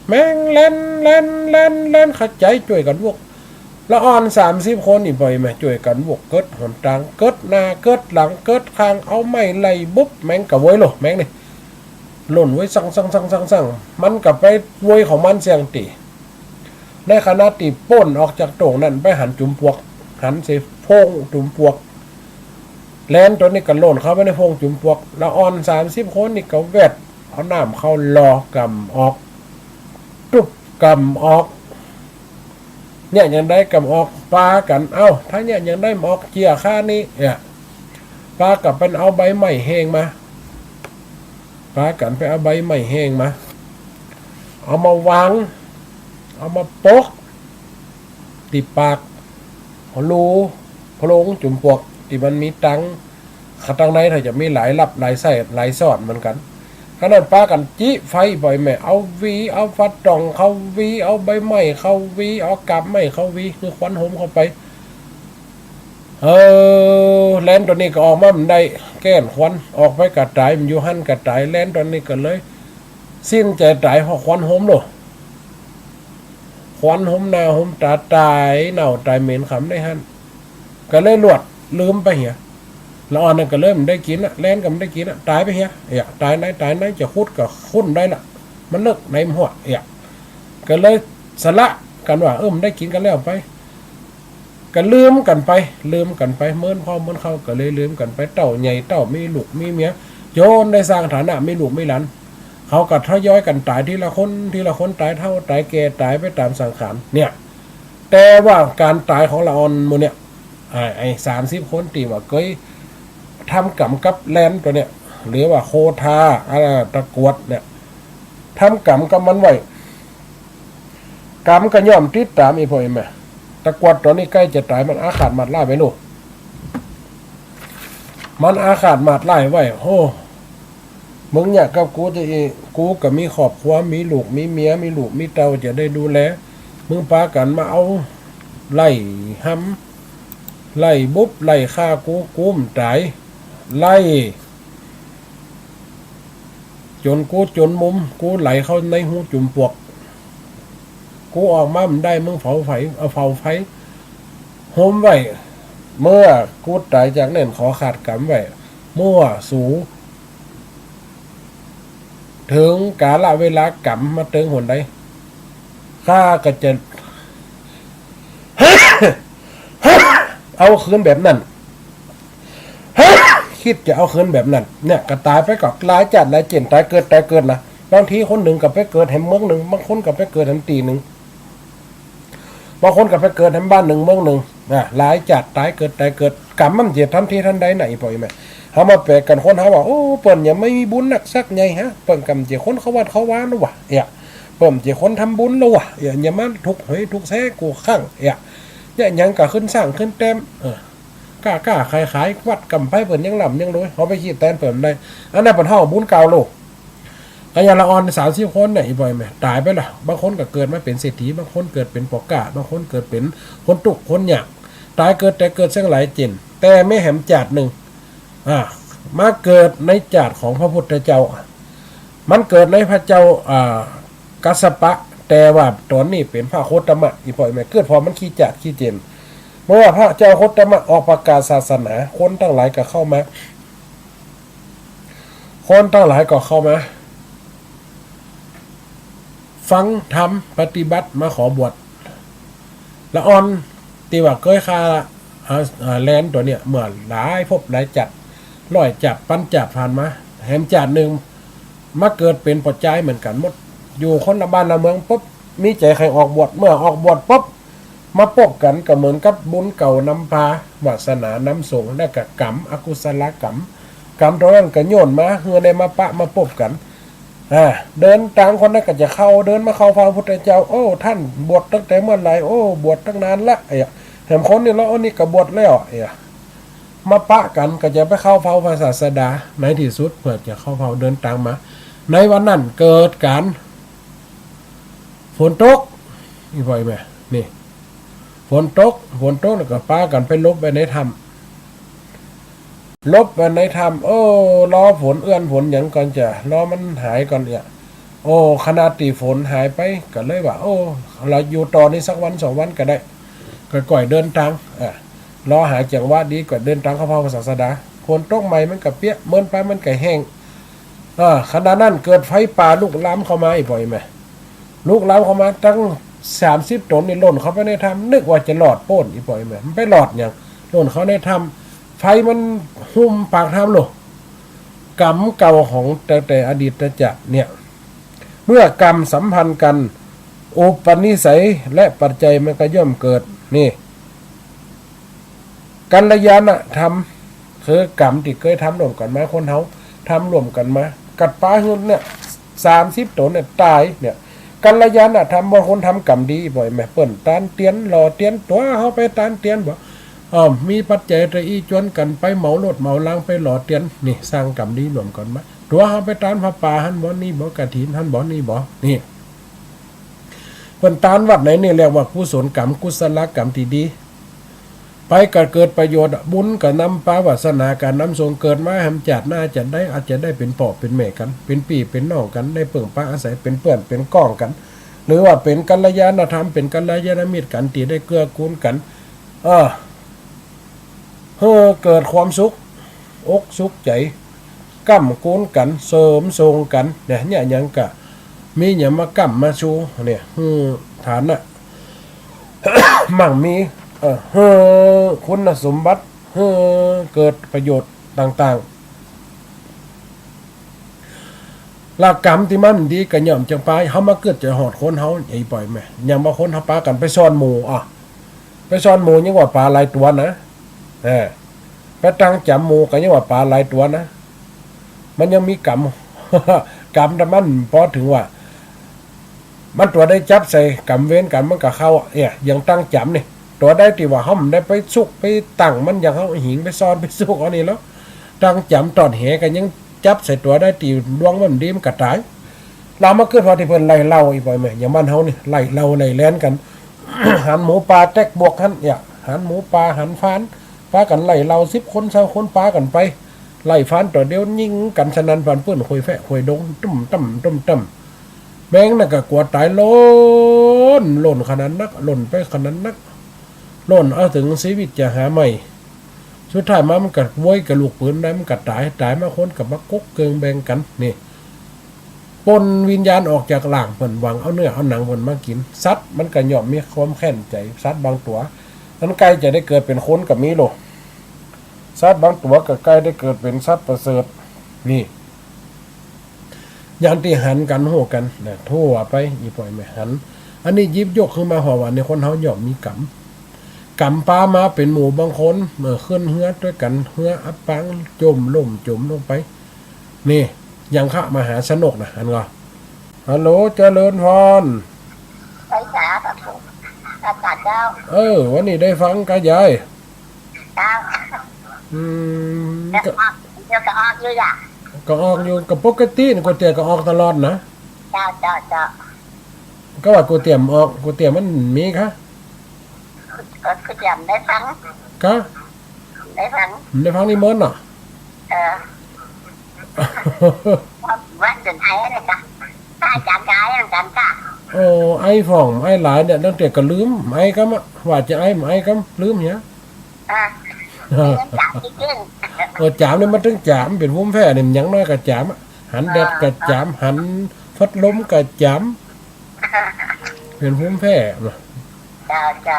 แมงแลน แลน แลน แลน เข้าใจ๋ จ้วยกั๋นโวก ละอ่อนสามสิบคน อีปอยมาจ้วยกั๋นโวก เกิดหนตาง เกิดหน้า เกิดหลัง เกิดข้าง เอาไม้ไล่บุบ แมงก็โวยโล แมงนี่ หล่นโวยสั่งสั่งสั่งสั่งสั่ง มันก็ไปโวยของมันเสี้ยงตี้ ในขณะตี้ป๊นออกจากโต่งนั้นไปหันจุมปวก หันใส่โพรงจุมปวก แลนตั๋วนี้ก็หล่นเข้าไปในโพรงจุมปวก ละอ่อนสามสิบคนนี่ก็แวดเอาน้ำเข้าหล่อ ก๋ำออก ตุ๊บ ก๋ำออก เยียะอย่างใดก๋ำออก ปากั๋น เอ้า ถ้าเยียะอย่างใดบ่ออก เจียะข้านี้ เนี่ย ปากั๋นไปเอาใบไม้แห้งมา ปากั๋นไปเอาใบไม้แห้งมา เอามาวาง เอามาปก ตี้ปากรูโพรงจุมปวก ตี้มันมีตัง ข้างตังในถ้าจะมีหลายลับหลายไส้หลายซ่อนเหมือนกั๋น ขนาดปากั๋นจุดไฟ ปอยแม่ เอาหวี เอาฝาตองเข้าหวี เอาใบไม้เข้าหวี เอากาบไม้เข้าหวี หื้อควันหมเข้าไป เออ แลนตั๋วนี้ก็ออกมาบ่ได้ แก้นควัน ออกไปก็ต๋าย มันอยู่หั้นก็ต๋าย แลนตั๋วนี้ก็เลยสิ้นใจ๋ต๋ายเพราะควันหมโล ควันหมหน้าหมต๋า ต๋ายเน่าต๋ายเหม็นขำได้หั้น ก็เลยลวดลืมไปเหีย ละอ่อนนั้นก็เลยบ่ได้กิ๋นละ แลนก็บ่ได้กิ๋นละ ต๋ายไปเหีย เอะ ต๋ายไหน ต๋ายไหน จะขุดก็ขุดได้ละ มันเลิกในมันหัว เอะ ก็เลยสละกั๋นว่า เออ บ่ได้กิ๋นก็แล้วไป ก็ลืมกั๋นไป ลืมกั๋นไป เมินพ่อเมินเข้า ก็เลยลืมกั๋นไป เต้าใหญ่เต้ามีลูกมีเมีย จ๋นได้สร้างฐานะ มีลูกมีหลาน เขาก็ทยอยกั๋นต๋ายทีละคน ทีละคน ต๋ายเฒ่า ต๋ายแก่ ต๋ายไปต๋ามสังขาร เนี่ย แต่ว่าก๋านต๋ายของละอ่อนหมู่เนี่ย ไอ้ ไอ้สามสิบคนตี้ว่าเกยทำก๋รรมกับแลนตั๋วเนี่ย หรือว่าโคทา อ่า ตะกรวดเนี่ย ทำก๋รรมกับมันไว้ ก๋รรมก็ย่อมติดต๋าม อีปอยแม่ ตะกรวดตั๋วนี้ใก้จะต๋าย มันอาฆาตมาดร้ายไว้โล มันอาฆาตมาดร้ายไว้ โอ้ มึงเยียะกับกูจะอี้ กูก็มีครอบครัว มีลูก มีเมีย มีลูก มีเต้าจะได้ดูแล มึงปากั๋นมาเอาไล่หำ ไล่บุบ ไล่ฆ่ากู กูบ่ต๋าย ไล่ จ๋นกูจ๋นมุม กูไหลเข้าในฮูจุมปวก กูออกมาบ่ได้ มึงเผาไฟ เอาเผาไฟหมไว้ เมื่อกูต๋ายจากนั้น ขอขาดก๋รรมไว้ เมื่อสู เถิงกาละเวลาก๋รรมมาเติงหนใด ข้าก็จะ เอาคืนแบบนั้น คิดจะเอาคืนแบบนั้น เนี่ย ก็ต๋ายไปก็หลายจาติหลายเจ๋น ต๋ายเกิด ต๋ายเกิดนะ บางทีคนนึ่งก็ไปเกิดแหมเมืองนึ่ง บางคนก็ไปเกิดแหมตี้นึ่ง บางคนก็ไปเกิดแหมบ้านนึ่งเมืองนึ่ง อ่ะ หลายจาติ ต๋ายเกิด ต๋ายเกิด ก๋รรมมันจะทันทีทันใดนะ อีปอยแม่ เฮามาแปลกกั๋น คนเฮาว่า โอ้ เปิ้นยังบ่มีบุญนักสักไงฮะ เปิ้นก็บ่ใจ้คนเข้าวัดเข้าวาแล้ววะ เอะ เปิ้นบ่ใจ้คนทำบุญแล้ววะ เอะ ยังมาถูกหวยถูกแซะกู้ครั้ง เอะ เนี่ย ยังก็ขึ้นสร้างขึ้นแต้ม เออ ก้าก้าขายขาย วัดก๋ำไป เปิ้นยังร่ำยังรวย เฮาไปคิดแตนเปิ้นบ่ได้ อันนั้นเปิ้นฮ้องบุญเก่าโลก ก็อย่างละอ่อนสามสิบคนเนี่ย อีปอยแม่ ต๋ายไปละ บางคนก็เกิดมาเป๋นเศรษฐี บางคนเกิดเป๋นป้อก๊า บางคนเกิดเป๋นคนตุ๊กข์คนยาก ต๋ายเกิด ต๋ายเกิดเสี้ยงหลายเจ๋น แต่มีแหมจาตินึ่ง อ่า มาเกิดในจาติของพระพุทธเจ้า มันเกิดในพระเจ้า อ่า กัสสปะ แต่ว่าต๋อนนี้เป๋นพระโคตมะ อีปอยแม่ เกิดผ่อมันขี้จาติขี้เจ๋น เมื่อพระเจ้าโคตมะออกประกาศศาสนา คนตังหลายก็เข้ามา คนตังหลายก็เข้ามาฟังธรรม ปฏิบัติ มาขอบวช ละอ่อนตี้ว่าเกยฆ่า อ่า อ่า แลนตั๋วเนี่ย เมื่อหลายภพหลายจาติ ร้อยจาติ ปันจาติผ่านมา แหมจาตินึ่ง มาเกิดเป๋นป้อจายเหมือนกั๋นหมด อยู่คนละบ้านละเมืองปุ๊บ มีใจ๋ใค่ออกบวช เมื่อออกบวชปุ๊บ มาปบกั๋นก็เหมือนกับบุญเก่านำพา วาสนานำส่ง และก็ก๋รรม อกุศลก๋รรม กรรมตรงนั้นก็โยนมา หื้อได้มาปะมาปบกั๋น อ่า เดินตางคนนั้นก็จะเข้า เดินมาเข้าเฝ้าพระพุทธเจ้า โอ้ ท่านบวชตั้งแต่เมื่อไหร่ โอ้ บวชตั้งนานละ เอ้ย แถมคนนี้ละ โอ้ นี่ก็บวชแล้ว เอ้ย มาปะกั๋นก็จะไปเข้าเฝ้าพระศาสดา ในตี้สุดเปิ้นจะเข้าเฝ้าเดินตางมา ในวันนั้นเกิดก๋านฝนตก อี่ป้ออี่แม่ นี่ ฝนตก ฝนตกแล้วก็ปากั๋นไปหลบไว้ในถ้ำ หลบไว้ในถ้ำ โอ้ รอฝนเอื้อนฝนหยังก่อนจะ รอมันหายก่อนเอี้ย โอ้ ขณะตี้ฝนหายไปก็เลยว่า โอ้ เฮาอยู่ต่อนี่สักวันสองวันก็ได้ ก็ก่อยเดินตาง อ่า รอหาจังหวะดีก็เดินตางเข้าเฝ้าพระศาสดา ฝนตกใหม่มันก็เปียก เมินไปมันก็แห้ง อ่า ขณะนั้นเกิดไฟป่าลุกลามเข้ามา อี่ป้ออี่แม่ ลุกลามเข้ามาตั้งสามสิบต๋นนี่หล่นเข้าไปในถ้ำ นึกว่าจะรอดป๊น อี่ป้ออี่แม่ มันไปรอดหยัง หล่นเข้าในถ้ำ ไฟมันหุ้มปากถ้ำโลด กรรมเก่าของแต่ แต่อดีตชาติเนี่ย เมื่อกรรมสัมพันธ์กั๋น อุปนิสัยและปัจจัยมันก็ย่อมเกิด นี่ กัลยาณธรรม คือกรรมตี้เกยทำร่วมกั๋นมา คนเฮาทำร่วมกั๋นมา กัดปาหื้อเนี่ย สามสิบต๋นเนี่ยต๋ายเนี่ย กัลยาณธรรม บ่าคนทำกรรมดี ป้ออี่แม่ เปิ้นตานเตียน หล่อเตียน ตั๋วเฮาไปตานเตียนบ่ อ้อ มีปัจจัยตะอี้จวนกั๋นไปเหมารถเหมารางไปหล่อเตียน นี่ สร้างกรรมดีร่วมกั๋นมา ตั๋วเฮาไปตานผ้าป่าหั้นบ่ นี่บ่ กฐินหั้นบ่ นี่บ่ นี่ เปิ้นตานวัดไหนนี่เรียกว่ากุศลกรรม กุศลกรรมตี้ดี ไปก็เกิดประโยชน์อะ บุญก็นำปา วาสนาก็นำส่ง เกิดมาแหมจาติหน้าจะได้ อาจจะได้เป๋นป้อเป๋นแม่กั๋น เป๋นปี้เป๋นน้องกั๋น ได้เปิ้งปาอาศัย เป๋นเปื้อนเป๋นก้องกั๋น หรือว่าเป๋นกัลยาณธรรม เป๋นกัลยาณมิตรกั๋น ตี้ได้เกื้อกูลกั๋น เออ หื้อเกิดความสุขอกสุขใจ๋ ก้ำกู๋นกั๋น เสริมส่งกั๋น เนี่ย เนี่ย หยังก็มีหยังมาก้ำมาชู เนี่ย หื้อฐานะ มั่งมี เออ หื้อคุณสมบัติ หื้อเกิดประโยชน์ต่างๆ ละกรรมตี้มันดีก็ย่อมจังปา เฮามาเกิดจะหอดคนเฮา อี่ป้ออี่แม่ อย่างบางคนเฮาปากั๋นไปซ่อนหมู่ อ่ะ ไปซ่อนหมู่ยังว่าป๋าหลายตั๋วนะ เออ ไปตั้งจ๋ำหมู่ก็ยังว่าป๋าหลายตั๋วนะ มันยังมีกรรม กรรมตะมันปอเถิงว่า มันตั๋วใดจับใส่กรรมเวรกั๋นมันก็เข้า เอี้ย อย่างตั้งจ๋ำนี่ ตั๋วใดตี้ว่าเฮาบ่ได้ไปซุกไปตั้งมัน อย่างเฮาหิงไปซ่อนไปซุกเอานี่แล้ว ตั้งจ๋ำตอดแหก็ยังจับใส่ตั๋วใดตี้ดวงมันบ่ดีมันก็ต๋าย ลาวมาเกิดว่าตี้เปิ้นไล่เหล่า อี่ป้ออี่แม่ อย่างบ้านเฮานี่ไล่เหล่าไล่แลนกั๋น หันหมูป่าแต๊กบวกหั้น เอี้ย หันหมูป่าหันฟาน ปากั๋นไล่เหล่า สิบคนซาวคนปากั๋นไป ไล่ฟานตั๋วเดียวยิงกั๋นสนั่นปานปื้นขวยแฟะขวยดง ตุ้มตั้มตุ้มตั้ม แมงนั่นก็กั๋วต๋าย หล่น หล่นขนาดนัก หล่นไปขนาดนัก หล่นเอาเถิงชีวิตจะหาใหม่ สุดท้ายมามันก็โวยกับลูกปืนได้ มันก็ต๋าย ต๋ายมาคนก็มากุ๊กเกิงแบ่งกั๋น นี่ ปลดวิญญาณออกจากร่างเปิ้น หวังเอาเนื้อเอาหนังเปิ้นมากิ๋น สัตว์มันก็ย่อมมีความแค้นใจ๋ สัตว์บางตั๋ว อันใก้จะได้เกิดเป๋นคนก็มีโลด สัตว์บางตั๋วก็ใก้ได้เกิดเป๋นสัตว์ประเสริฐ นี่ อย่างตี้หันกั๋นฮู้กั๋นนะ ทั่วไป อี่ป้ออี่แม่ หัน อันนี้หยิบยกขึ้นมาเพราะว่าในคนเฮาย่อมมีกรรม กรรมปามาเป๋นหมู่บางคน เออ ขึ้นเฮือตวยกั๋น เฮืออับปาง จ๋ม ล่มจ๋มลงไป นี่ อย่างคะมหาชนกนะ หันก่อ ฮัลโหล เจริญพร ไปจ๋า พระครู อาจารย์เจ้า เออ วันนี้ได้ฟังกาใหญ่ เจ้า อืม เดี๋ยว ก็ ออก เดี๋ยวก็ออกอยู่จ้ะ ก็ออกอยู่ ก็ปกตินี่ ก๋วยเตี๋ยวก็ออกตลอดนะ เจ้า เจ้า เจ้า ก็ว่าก๋วยเตี๋ยวมันออก ก๋วยเตี๋ยวมันมีคะ ก็ก๋วยเตี๋ยวได้ฟัง คะ ได้ฟัง ได้ฟังนิมนต์เนาะ เออ วันเดือนไอ้อะไรจ้ะ ถ้าอาจารย์ก็ไอ้เหมือนกั๋นจ้ะ โอ้ ไอ้พ่อง ไอ้หลายเนี่ย ตั้งแต่ก็ลืม ไอ้กำอะ ว่าจะไอ้ ไอ้กำ ลืมเหีย อ่ะ เออ จ๋ามจริงๆ เออ จ๋ามเนี่ยมันตึงจ๋าม เป๋นภูมิแพ้เนี่ย อย่างน้อยก็จ๋ามอะ หันแดดก็จ๋าม หันพัดลมก็จ๋าม เป๋นภูมิแพ้ เจ้า เจ้า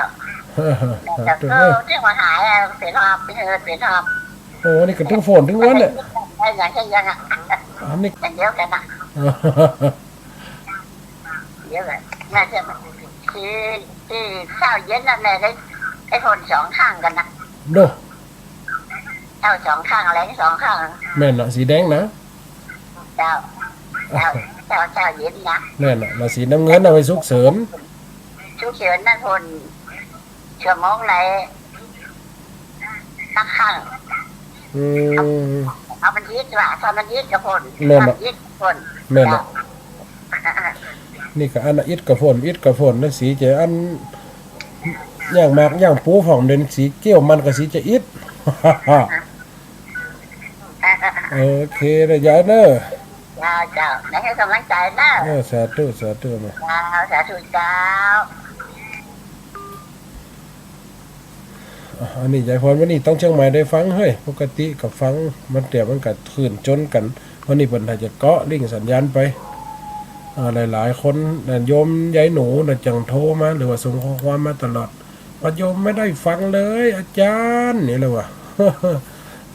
สาธุ เออ เตี้ยว่าหายอะ เป๋นหอบ เออ เป๋นหอบ โอ้ นี่ก็ตึงฝนตึงวันเนี่ย ได้อย่างเช่นยังอะ อันนี้ อย่างเดียวกั๋นนะ เดี๋ยวก่อน น่าจะ คือ คือเช้าเย็นนั่นแหละ ได้ ได้ฝนสองครั้งกั๋นนะ โด เจ๊าสองข้าง แหลงสองข้าง แม่นเนาะ สีแดงนะ เจ้า เจ้า เจ้า เจ๊าเย็นนะ แม่นเนาะ แล้วสีน้ำเงินเอาไว้ฉุกเฉิน ฉุกเฉินนั่นพ่น ชั่วโมงละสักข้าง อืม เอามันอิดว่ะ ถ้ามันอิดก็พ่น แม่นเนาะ ถ้ามันอิดก็พ่น แม่นเนาะ เจ้า นี่ก็อันอิดก็พ่น อิดก็พ่นนะ สีจะอัน อย่างหมากอย่างปูผ่องเด่น สีเกี้ยวมันก็สีจะอิด โอเคนะยายเนอะ เจ้า เจ้า ให้กำลังใจ๋นะ เออ สาธุ สาธุนะ เจ้า สาธุ เจ้า อ่ะ อันนี้ยายพร วันนี้ต้องเชียงใหม่ได้ฟังเฮ้ย ปกติก็ฟัง มันแต่มันก็คลื่นจนกั๋น วันนี้เปิ้นน่าจะเกาะลิงก์สัญญาณไป อ่า หลายๆ คนนะ โยมยายหนูนะ จั่งโทรมา หรือว่าส่งข้อความมาตลอด ว่าโยมไม่ได้ฟังเลยอาจารย์ นี่เลยว่ะ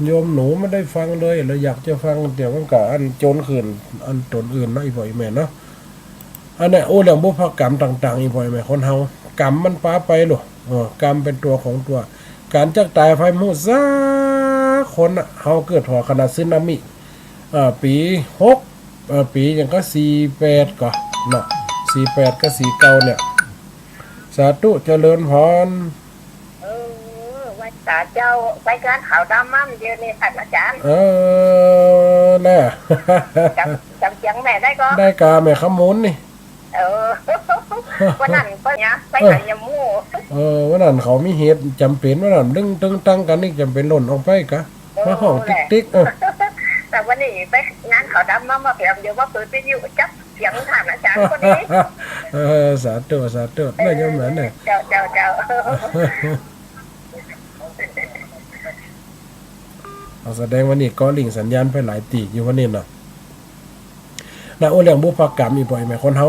โยมหนูไม่ได้ฟังเลย แล้วอยากจะฟัง แต่มันก็อันโจรคลื่น อันต๋นอื่นเนาะ อี่พ่ออี่แม่เนาะ อันเนี้ย โอ้ เรื่องบุพกรรมต่างๆ อี่พ่ออี่แม่ คนเฮา กรรมมันปาไปลูก เออ กรรมเป๋นตั๋วของตั๋ว ก๋านจักต๋ายใผบ่ฮู้สักคนน่ะ เฮาเกิดผ่อขนาดสึนามิ เอ่อ ปี๋หก เอ่อ ปี๋หยังก็ สี่แปด ก่อเนาะ สี่แปด กับ สี่เก้า เนี่ย สาธุ เจริญพร เออ ไหว้สาเจ้า ไปงานขาวดำมาเมื่อเดือนนี้ ท่านอาจารย์ เออ แน่ จ๋ำ จ๋ำเสียงแม่ได้ก่อ ได้ก่า แม่คำมูลนี่ เออ วันนั้นไปเนี่ย ไปหาเยี่ยมหมู่ เออ วันนั้นเขามีเหตุจ๋ำเป๋น วันนั้นตึงตึงตังกั๋นนี่ จ๋ำเป๋นหล่นออกไปก่า เออ มาฮ้องติ๊กติ๊ก เออ แต่วันนี้ไปงานขาวดำมา มาแผม เดี๋ยวมาเปิดวิทยุจับเสียงท่านอาจารย์คนนี้ เออ สาธุ สาธุ แม่โยมแม่เนี่ย เจ้า เจ้า เจ้า เอา แสดงว่านี่เกาะลิงก์สัญญาณไปหลายตี้อยู่วันนี้เนาะ นะ โอ้ เรื่องบุพกรรม อี่พ่ออี่แม่ คนเฮา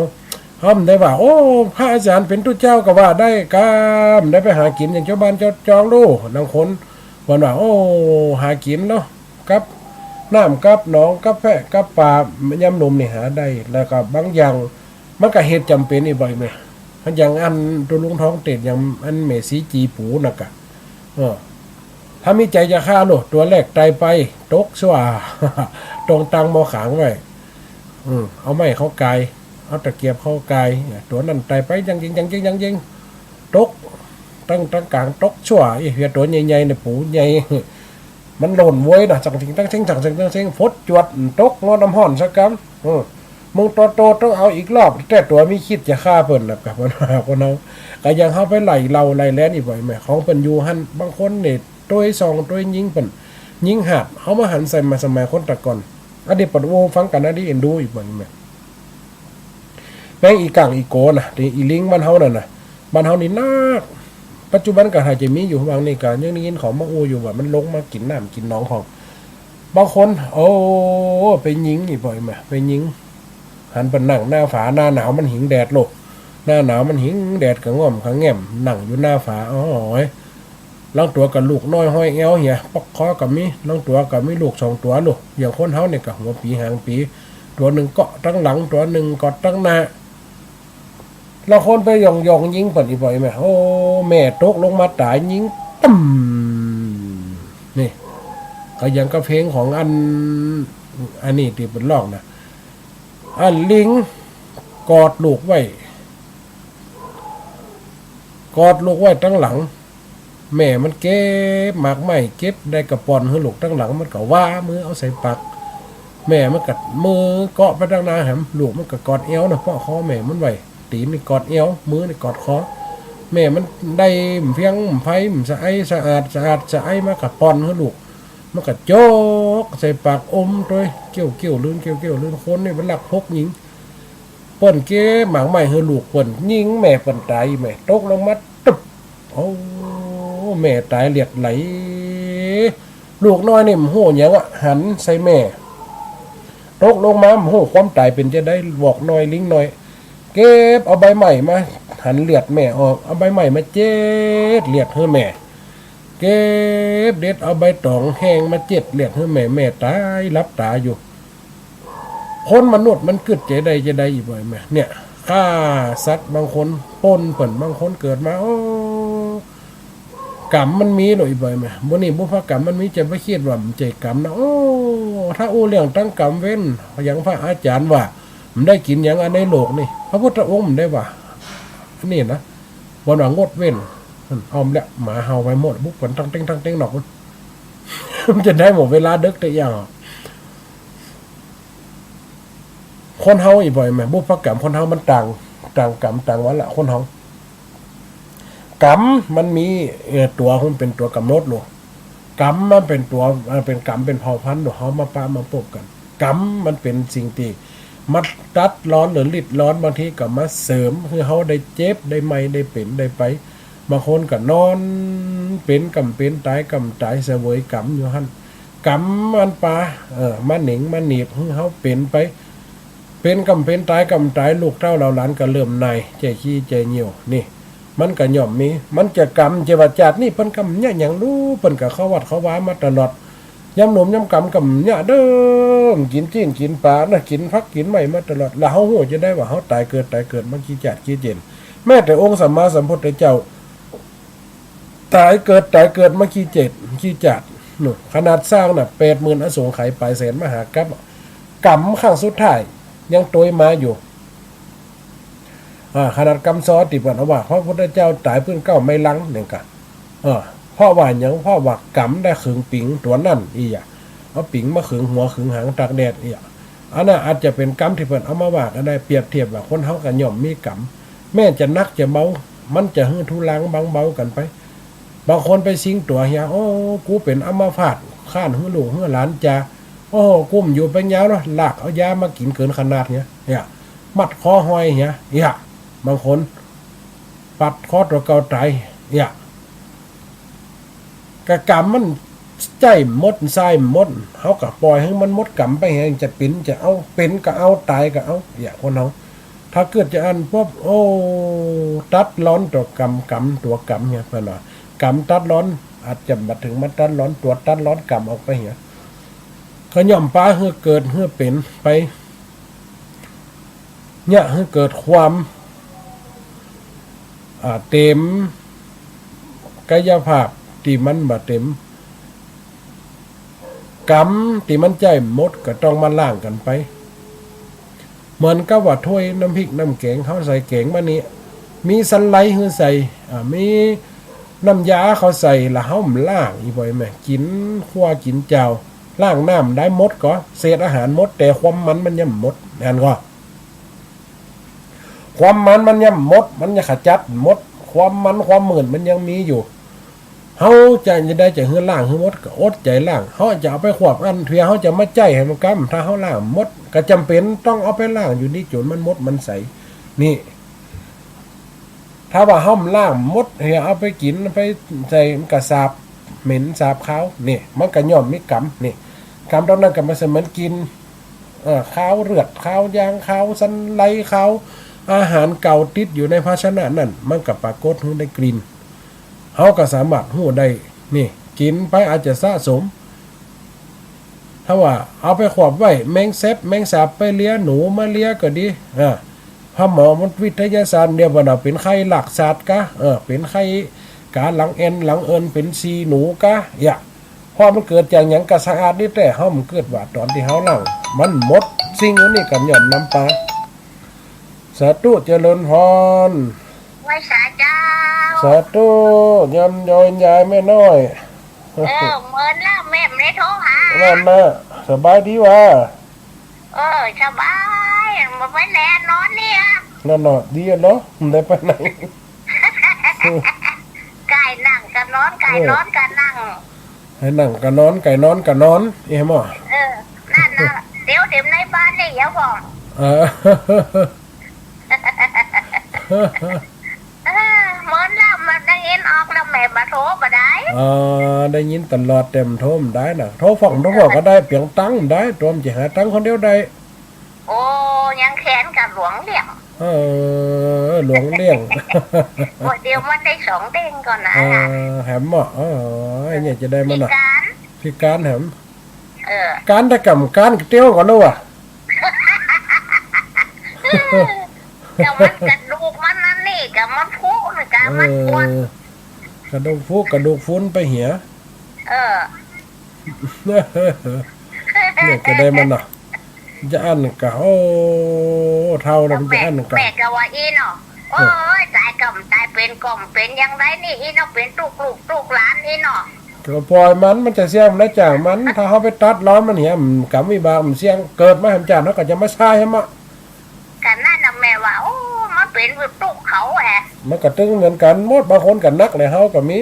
เฮาบ่ได้ว่า โอ้ พระอาจารย์เป๋นตุ๊เจ้าก็ว่าได้ กำได้ไปหากิ๋นอย่างเจ้าบ้านเจ้าจองลูก บางคน เปิ้นว่า โอ้ หากิ๋นเนาะ กับน้ำกับหนอง กับแพะกับปลา ยามหนุ่มนี่หาได้ แล้วก็บางอย่าง มันก็เหตุจ๋ำเป๋น อี่พ่ออี่แม่ อย่างอันตุ๊ลุงทองเตศ อย่างอันแม่สีจีปู๋น่ะก่า เออ ถ้ามีใจ๋จะฆ่าลูก ตั๋วแรกไต่ไป ตกซั่ว ตรงตังหม้อขางไว้ อืม เอาไม้เขาไก่ เอาตะเกียบเขาไก่ ตั๋วนั้นไต่ไป ยังยิง ยังยิง ยังยิง ตก ตัง ตังก๋าง ตกซั่ว ไอ้เหียตั๋วใหญ่ๆ เนี่ย ปู๋ใหญ่ มันหล่นเว้ยนะ จั่งเซ็ง จั่งเซ็ง จั่งเซ็ง จั่งเซ็ง ฝดจวด ตกหม้อน้ำฮ้อนสักกำ อืม มึงโตๆ ต้องเอาอีกรอบ แต่ตั๋วมีคิดจะฆ่าเปิ้นน่ะ กับคนเฮา ก็อย่างเฮาไปไล่เล่าไล่แลน อี่พ่ออี่แม่ ของเปิ้นอยู่หั้น บางคนเนี่ย ตวยส่องตวยยิงเปิ้น ยิงหาด เฮามาหันใส่มาสมัยคนแต่ก่อน อันนี้เปิ้นโอ้ฟังกั๋น อันนี้เอ็นดู อี่พ่ออี่แม่ แป้งอี่ก่างอี่โกน่ะ ตี้อี่ลิงบ้านเฮานั่นน่ะ บ้านเฮานี่นัก ปัจจุบันก็หาจะมีอยู่ หว่างนี่ก็ยังได้ยินเขามาอู้อยู่ว่ามันลงมากิ๋นน้ำกิ๋นหนองของ บางคน โอ้ ไปยิง อี่พ่ออี่แม่ ไปยิง หันไปนั่งหน้าฝา หน้าหนาวมันหิงแดดลูก หน้าหนาวมันหิงแดดกะง่อมกะแง่ม นั่งอยู่หน้าฝา โอ้ย ลางตั๋วก็ลูกน้อยห้อยแอวเหีย ปอกคอก็มี ลางตั๋วก็มีลูกสองตั๋วลูก อย่างคนเฮาเนี่ยก็หัวปี๋หางปี๋ ตั๋วนึ่งเกาะตังหลัง ตั๋วนึ่งกอดตังหน้า ลางคนไปหย่องๆ ยิงเปิ้น อี่พ่ออี่แม่ โอ้ แม่ตกลงมาต๋าย ยิงตึ้ม นี่ ก็อย่างกับเพลงของอัน อันนี้ตี้เปิ้นร้องน่ะ อันลิงกอดลูกไว้ กอดลูกไว้ตังหลัง แม่มันเก็บหมากไม้ เก็บได้ก็ป้อนหื้อลูกตังหลัง มันก็ว้ามือเอาใส่ปาก แม่มันก็มือเกาะไปตังหน้าแหม ลูกมันก็กอดแอวนะ เปาะคอแม่มันไว้ ตี๋นนี่กอดแอว มือนี่กอดคอ แม่มันได้เพียงไผสะไอสะอาด สะอาดสะไอมาก็ป้อนหื้อลูก มันก็จกใส่ปากอมตวย เกี้ยวเกี้ยวลื่น เกี้ยวเกี้ยวลื่น คนนี่มันลักพกยิง เปิ้นเก็บหมากไม้หื้อลูกเปิ้น ยิงแม่เปิ้นต๋าย แม่ตกลงมาตึบ โอ้ แม่ต๋ายเลือดไหล ลูกน้อยนี่บ่ฮู้หยังอะ หันใส่แม่ ตกลงมาบ่ฮู้ความต๋ายเป๋นจะใด วอกน้อยลิงน้อย เก็บเอาใบไม้มาหันเลือดแม่ออก เอาใบไม้มาเจ็ดเลือดหื้อแม่ เก็บเด็ดเอาใบต๋องแห้งมาเจ็ดเลือดหื้อแม่ แม่ต๋ายหลับต๋าอยู่ คนมนุษย์มันกึ๊ดจะใดจะใด อี่พ่ออี่แม่ เนี่ย ฆ่าสัตว์บางคน ป้นเปิ้น บางคนเกิดมา โอ้ กรรมมันมีโลย บ่อยไหม บ่นี่บุพกรรมมันมี จะไปกึ๊ดว่ามันใจ้กรรมนะ โอ้ ถ้าอู้เรื่องตังกรรมเวร อย่างพระอาจารย์ว่า มันได้กิ๋นหยังอันในโลกนี่ พระพุทธองค์มันได้ว่า อันนี้นะ บ่อนว่างดเว้น เอาแล้ว หมาเห่าไปหมด บุกกันตังเต๊งตังเต๊งนอก มันจะได้หมดเวลาเดิ็กแต่อย่าง คนเฮาอีบ่อยไหม บุพกรรมคนเฮามันต่าง ต่างกรรมต่างวาระ คนเฮา กรรมมันมี เอ่อ ตั๋วมันเป๋นตั๋วก๋ำหนดโลก กรรมมันเป๋นตั๋ว เอ่อ เป๋นกรรมเป๋นเผ่าพันธุ์โลก เฮามาปะมาปบกั๋น กรรมมันเป๋นสิ่งตี้มาตัดรอนหรือริดรอน บางทีก็มาเสริมหื้อเฮาได้เจ็บได้ไหม้ได้เป๋นได้ไป บางคนก็นอนเป๋นก่ำเป๋นต๋ายก่ำต๋ายเสวยกรรมอยู่หั้น กรรมมันปา เอ่อ มาเหน็งมาหนีบหื้อเฮาเป๋นไป เป๋นก่ำเป๋นต๋ายก่ำต๋าย ลูกเต้าเหล่าหลานก็เริ่มนาย ใจ้ขี้ใจ้เยี่ยว นี่ มันก็ย่อมมี มันจะกรรมจะว่าจาตินี้เปิ้นก็บ่เยียะหยังลู้ เปิ้นก็เข้าวัดเข้าวามาตลอด ยามหนุ่มยามก๋ำก็บ่เยียะเด้อ กิ๋นจีนกิ๋นป๋านะ กิ๋นผักกิ๋นไม้มาตลอด แล้วเฮาฮู้จะได้ว่าเฮาต๋ายเกิดต๋ายเกิดมากี่จาติกี่เจน แม้แต่องค์สัมมาสัมพุทธเจ้า ต๋ายเกิดต๋ายเกิดมากี่เจนกี่จาติ นู่น ขนาดสร้างน่ะ แปดหมื่นอสงไขยปลายแสนมหากัป กรรมครั้งสุดท้ายยังตวยมาอยู่ อ่า ขนาดกำซ้อตี้เปิ้นเอาว่า พระพุทธเจ้าต๋ายปื้นเก๊าไม้ลังเนี่ยกะ เออ เพราะว่าหยัง เพราะว่ากรรมได้ขึงปิงตั๋วนั้นอี้อะ เอาปิงมาขึงหัวขึงหางตากแดดอี้อะ อันนั้นอาจจะเป๋นกรรมตี้เปิ้นเอามาว่าก็ได้ เปรียบเทียบว่าคนเฮาก็ย่อมมีกรรม แม้จะหนักจะเบา มันจะหื้อทุลังบางเบากั๋นไป บางคนไปซิงตั๋วเหีย โอ้ กูเป๋นอัมพาต คร้านหื้อลูกหื้อหลานจ๋า โอ้ กูบ่อยู่เป๋นยาวแล้ว ลากเอายามากิ๋นเกินขนาดเหีย เหีย มัดคอห้อยเหีย เหีย บางคนปัดคอตั๋วเก่าต๋าย เหีย กะกรรมมันใจ๊หมด ใจ๊หมด เฮาก็ป่อยหื้อมันหมดกรรมไป หื้อจะเป๋นจะเอา เป๋นก็เอา ต๋ายก็เอา เหีย คนเฮา ถ้าเกิดจะอันปุ๊บ โอ้ ตัดรอนตั๋วกรรม กรรมตั๋วกรรมเหีย เปิ้นว่า กรรมตัดรอน อาจจะบ่เถิงมาตัดรอนตั๋ว ตัดรอนกรรมออกไปเหีย ก็ย่อมปาหื้อเกิดหื้อเป๋นไป เยียะหื้อเกิดความ อ่า เต็ม กายภาพตี้มันบ่เต็ม กรรมตี้มันใจ๊หมดก็ต้องมาล้างกั๋นไป เหมือนกับว่าถ้วยน้ำพริกน้ำแก๋ง เฮาใส่แก๋งมานี่ มีสันไลหื้อใส่ อ่า มีน้ำยาเขาใส่ แล้วเฮาบ่ล้างอีบ่อยไหม กิ๋นครัวกิ๋นจาว ล้างน้ำได้หมดก่อ เศษอาหารหมด แต่ความมันมันยังบ่หมด หันก่อ ความมันมันยังบ่หมด มันยังขจัดบ่หมด ความมันความมื่นมันยังมีอยู่ เฮาจะ จะได้จะหื้อล้างหื้อหมด ก็อดใจ๋ล้าง เฮาจะเอาไปควบอั้น เถื่อเฮาจะมาใจ๊หื้อมันกำ ถ้าเฮาล้างบ่หมด ก็จ๋ำเป๋นต้องเอาไปล้างอยู่นี่จ๋นมันหมดมันใส นี่ ถ้าว่าเฮาบ่ล้างบ่หมด เหีย เอาไปกิ๋น ไปใส่ มันก็สาบเหม็นสาบคาว นี่ มันก็ย่อมมีกรรม นี่ กรรมตรงนั้นก็มันเสมือนกิ๋น เอ่อ คาวเลือด คาวยาง คาวสันไล คาวอาหารเก่าติดอยู่ในภาชนะนั้น มันก็ปรากฏหื้อได้กลิ่น เฮาก็สามารถฮู้ได้ นี่ กิ๋นไปอาจจะสะสม ถ้าว่าเอาไปควบไว้ แมงแซบแมงสาบไปเลีย หนูมาเลียก็ดี อ่า พ่อหมอมันวิทยาศาสตร์เดียวว่าเป๋นไข้ลักสัตว์กา เออ เป๋นไข้กาหลังแอ่นหลังเอิน เป๋นฉี่หนูกา เหีย เพราะมันเกิดจากหยัง ก็สะอาดดีแต๊ เฮาบ่เกิดว่าต๋อนตี้เฮาล้าง มันหมด สิ่งเหล่านี้ก็ย่อมนำปา สาธุ เจริญพร ไหว้สาเจ้า สาธุ โยม โยมยายแม่น้อย เออ เมินแล้วแม่บ่ได้โทรหา นั่นนะ สบายดีวะ เออ สบาย บ่ไปไหน นอนเนี่ย นั่นเนาะ ดีอะเนาะ บ่ได้ไปไหน ก๋ายนั่งก็นอน ก๋ายนอนก็นั่ง เออ ก๋ายนั่งก็นอน ก๋ายนอนก็นอน เอ้ยหมอ เออ นั่นน่ะ เดี๋ยวเต็มในบ้านนี่ เดี๋ยวก่อน เออ เออ เมินแล้ว มันได้ยินออกแล้ว แม่บ่โทรบ่ได้ เออ ได้ยินตลอด แต่บ่โทรบ่ได้นะ โทรฟ้อง โทรฟ้องก็ได้ เปียงตังค์บ่ได้ ตัวมันจะหาตังค์คนเดียวได้ โอ้ ยังแค้นกับหลวงเลี่ยง เออ หลวงเลี่ยง บ่เดียวมันได้สองเด้งก่อนนะ เออ แหมเนาะ เออ ไอ้เนี่ยจะได้มันน่ะ พิการ พิการแหม เออ การแต่กำการเตี้ยวก่อนนะวะ ก็มันกระดูกมันนั่นนี่ ก็มันพุนี่ ก็มันปวด เออ กระดูกผุ กระดูกพรุนไปเหีย เออ เนี่ยจะได้มันเนาะ จะอั้นกะ โอ้ เฒ่าแล้วมันจะอั้นกะ แม่ก็ว่าอี้เนาะ เออ โอ้ย ต๋ายก่ำต๋ายเป๋นก่ำเป๋นอย่างใดนี่อี้เนาะ เป๋นตุ๊กลูกตุ๊กหลานอี้เนาะ ก็ปล่อยมัน มันจะเสี้ยงมันได้จากมัน ถ้าเฮาไปตัดรอนมันเหีย กรรมวิบากมันเสี้ยง เกิดมาแหมจาติ เฮาก็จะมาใช้ให้มะ ก็นั่นน่ะแม่ว่า โอ้ มันเป๋นตุ๊กเขาแฮะ มันก็ตึงเหมือนกั๋นหมด บางคนก็นักเลย เฮาก็มี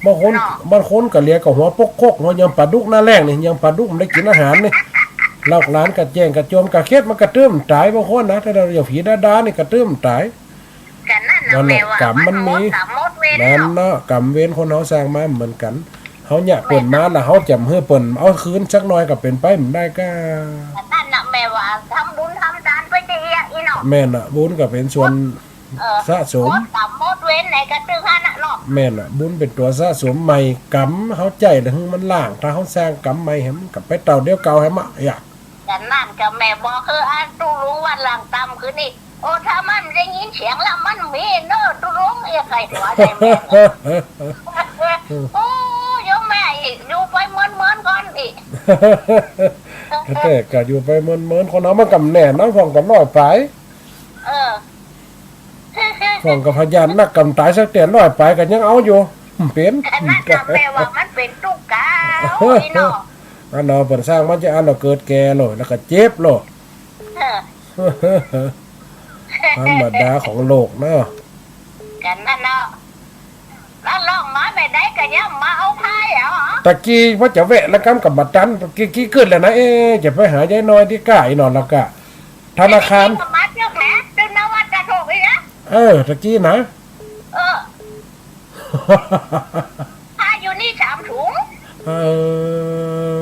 บางคน เนาะ บางคนก็เหลือก็หัวปกคก หัวยำป๋าดุกหน้าแล้งนี่ ยำป๋าดุกมันได้กิ๋นอาหารนี่ ลูกหลานก็แจ้งก็โจมก็เข็ด มันก็ตื้มต๋าย บางคนนะ ถ้าเฮาอย่างผีดาๆ นี่ก็ตื้มต๋าย ก็นั่นน่ะ นั่นแหละ แม่ว่า กรรมมันมี มันหมดกรรมหมดเวร นั่นเนาะ กรรมเวรคนเฮาสร้างมาเหมือนกั๋น เฮาเยียะเปิ้นมาแล้ว เฮาจะหื้อเปิ้นเอาคืนสักหน่อยก็เป๋นไปบ่ได้ก้า ก็นั่นน่ะแม่ว่า ทำบุญทำตานไปเสียอี้เนาะ แม่นน่ะ บุญก็เป๋นส่วน เออ สะสม หมดกรรมหมดเวรไหนก็ตึงหั้นน่ะเนาะ แม่นน่ะ บุญเป๋นตั๋วสะสมใหม่ กรรมเฮาใจ๊แล้วหื้อมันล้าง ถ้าเฮาสร้างกรรมใหม่แหม มันก็ไปเต้าเดียวเก่าแหมอะ อย่าง ก็นั่นก็แม่บอกคืออันตุ๊ลุงวันหลังตำคืนนี่ โอ้ ถ้ามันได้ยินเสียงแล้วมันมีเนอะตุ๊ลุง เอ้ย ใครหัวใจแม่ โอ้ โยมแม่อีก อยู่ไปเมินๆ ก่อนอีก แต่ก็อยู่ไปเมินๆ คนเฮามันก็แน่เนาะ พ่องก็ร้อยปลาย เออ พ่องก็พยานนักกำต๋ายสักเตื้อ ร้อยปลายก็ยังเอาอยู่ เป๋น อันนั้นน่ะแม่ว่ามันเป๋นตุ๊กกา โอ้ยเนาะ อันเนาะ เปิ้นสร้างมาจะอันเนาะ เกิดแก่โลด แล้วก็เจ็บโลด เออ ธรรมดาของโลกเนาะ ก็นั่นเนาะ แล้วลองมาไม่ได้ก็ยังมาเอาพายเอาเหรอ ตะกี้ว่าจะแวะแล้วกำกับบ่ตัน ตะกี้ กี้กึ๊ดแล้วนะ เอ๊ะ จะไปหายายน้อยตี้ก้าอี้หนอ แล้วก็ ธนาคาร ตะกี้ก็มาเจ้าแผล ตึงนวัตกระโถกอีกนะ เออ ตะกี้นะ เออ พาอยู่นี่สามถุง เออ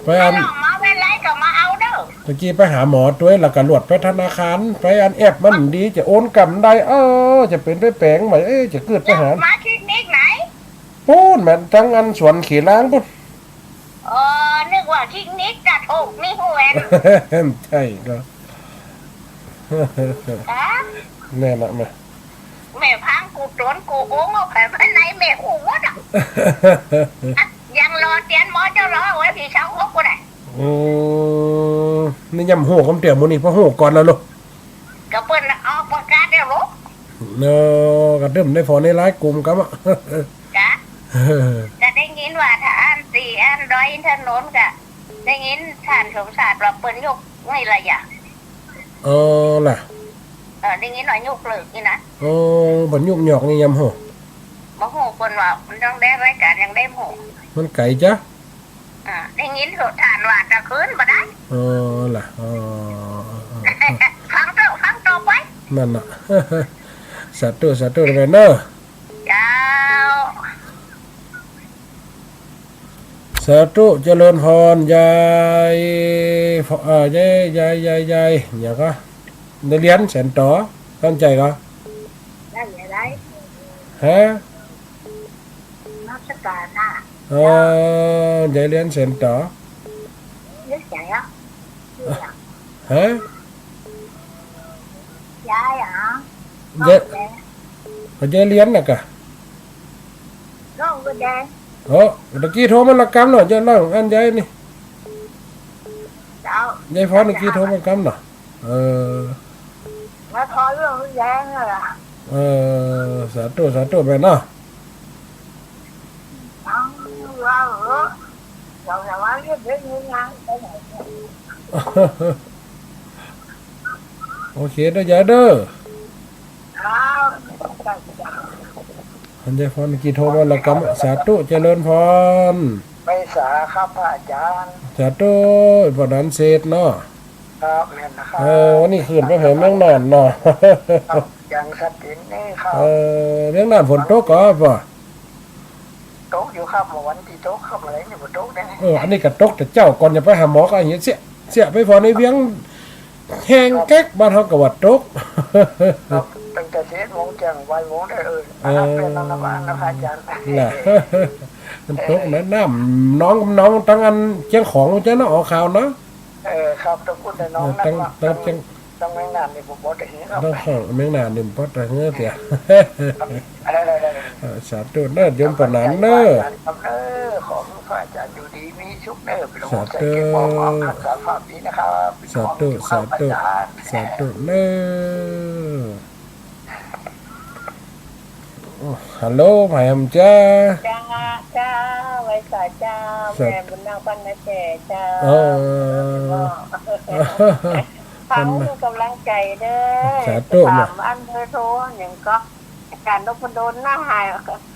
ไปอัน ถ้าลองมาไม่ได้ก็มาเอาเด้อ ตะกี้ไปหาหมอตวย แล้วก็ลวดไปธนาคาร ไปอันแอปมันดี จะโอนกำได้ เออ จะเป๋นไปแป๋งใหม่ เอ๊ะ จะกึ๊ดไปหา มาคลินิกไหน ปู๊นแม่น ตังอันสวนเขลางปู๊น อ๋อ นึกว่าคลินิกกระโถกนี่ฮู้แหวน ใจ้ก็ ฮะ แน่นอนแม่ แม่พังกูตนกูโองเอาไปไว้ในแม่ฮู้หมดอะ ยังรอเตียนหมอเจ้ารอไว้ผีเช้าหกกูได้ อืม นี่ยังฮู้กำเตื้อมื้อนี้ พอฮู้ก่อนแล้วลูก ก็เปิ้นออกประกาศแล้วลูก เนาะ ก็เติมได้พอในไลน์กลุ่มกำอะ กะ เออ ก็ได้ยินว่าถ้าอันตี้อันดอยอินทนนท์ก็ได้ยินท่านสมศักดิ์ว่าเปิ้นยกนี่ละอย่าง เออ ล่ะ เออ ได้ยินว่ายกเลิกนี่นะ เออ บ่ยุกยอกนี่ยังฮู้ บ่ฮู้ เปิ้นว่ามันต้องได้รายการยังได้ฮู้ มันไก๋จ๊ะ อ่า ได้ยินท่านว่าจะคืนบ่ได้ เออ ล่ะ เออ เออ เออ ฟังต่อ ฟังต่อไป นั่นน่ะ สาธุ สาธุ แม่เนาะ เจ้า สาธุ เจริญพร ยาย เอ่อ ยาย ยาย ยาย ยาย หยังก็ ยายเลียนแสนต๋อ ตั้งใจ๋ก็ ได้ ได้ ฮะ นมัสก๋านน่ะ เออ ยายเลียนแสนต๋อ นึกใจ๋อะ ฮะ ยายอะ ยาย น้องแดง ยายเลียนน่ะกะ น้องก็แดง โอ้ ตะกี้โทรมาละกำเนาะ ยายน้องอันยายนี่ เจ้า ยายพรตะกี้โทรมากำเนาะ เออ มาขอเรื่องแดงน่ะล่ะ เออ สาธุ สาธุ แม่เนาะ ฟังว่าเออ เจ้าอย่าว่าเรียกเด็กนี่นะ ไปไหนเนี่ย โอเคเด้อยายเด้อ ครับ อันยายพรตะกี้โทรมาละกำ สาธุ เจริญพร เมษาครับพระอาจารย์ สาธุ บ่ดันเสร็จเนาะ ครับ แม่นนะครับ เออ วันนี้ขึ้นไปแผงเมืองน่านเนาะ ครับ ยังสถิตนี่ครับ เออ เมืองน่านฝนตกก่อป้อ ตกอยู่ครับ เมื่อวันตี้ตกครับ อะไรนี่บ่ตกแน่ เออ อันนี้ก็ตกแต่เจ๊า ก่อนจะไปหาหมอก็เหียเสี้ยะ เสี้ยะไปผ่อในเวียง แฮงแก๊ก บ้านเฮาก็ว่าตก ครับ ตั้งแต่สิบเอ็ดโมงแจ้งบ่ายโมงได้ เออ เออ นะครับ เป็นนั่นละบ้านนะพระอาจารย์ น่ะ มันตกนะ น้ำหนอง หนองตังอันเจียงของจั้นเนาะ ออกข่าวเนาะ เออ ครับ ต้องพูดในหนอง เออ ตัง นักละ ตังเจียง ตังเมืองน่านนี่ผมบ่ได้เห็นครับ ตังข้างเมืองน่านนี่บ่ได้เห็นเสีย เออ เออ สาธุเน้อ โยมปานานเน้อ ครับเน้อ ขอหื้อพระอาจารย์อยู่ดีมีสุขเน้อ พี่น้อง สาธุ ใส่เกณฑ์ความหวังรักษาภาพดีนะครับ พี่น้อง สาธุ อยู่ข้าพเจ้า สาธุ สาธุเน้อ ฮัลโหล ใผหำจ๊ะ เจ้า เจ้า ไหว้สาเจ้า สา แม่บุญนาคบ้านนาแจเจ้า อ๋อ เฮาหื้อกำลังใจ๋เน้อ สาธุ สามอันเบอร์โทร หนึ่งก็ อาจารย์นพดลนะหา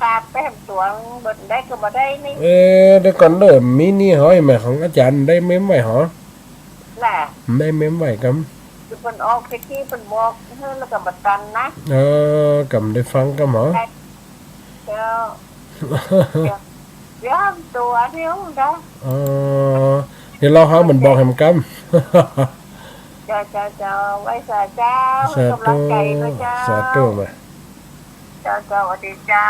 ขาดไปแหมตั๋ว บ่ได้ก็บ่ได้นี่ เอ๊ะ เดี๋ยวก่อนเด้อ มีนี่หอยไหม ของอาจารย์ได้เมมไว้หอ ล่ะ ได้เมมไว้กำ คือเปิ้นออกไปตี้เปิ้นบอก เออ แล้วก็บ่ตันนะ เออ กำได้ฟังกำหอ เจ้า เดี๋ยว เดี๋ยวตั๋วเดียวนะ เออ เดี๋ยวลองหาเปิ้นบอกแหมกำ เจ้า เจ้า เจ้า ไหว้สาเจ้า สาธุ หื้อกำลังใจ๋เน้อเจ้า สาธุมา เจ้า เจ้า สวัสดีเจ้า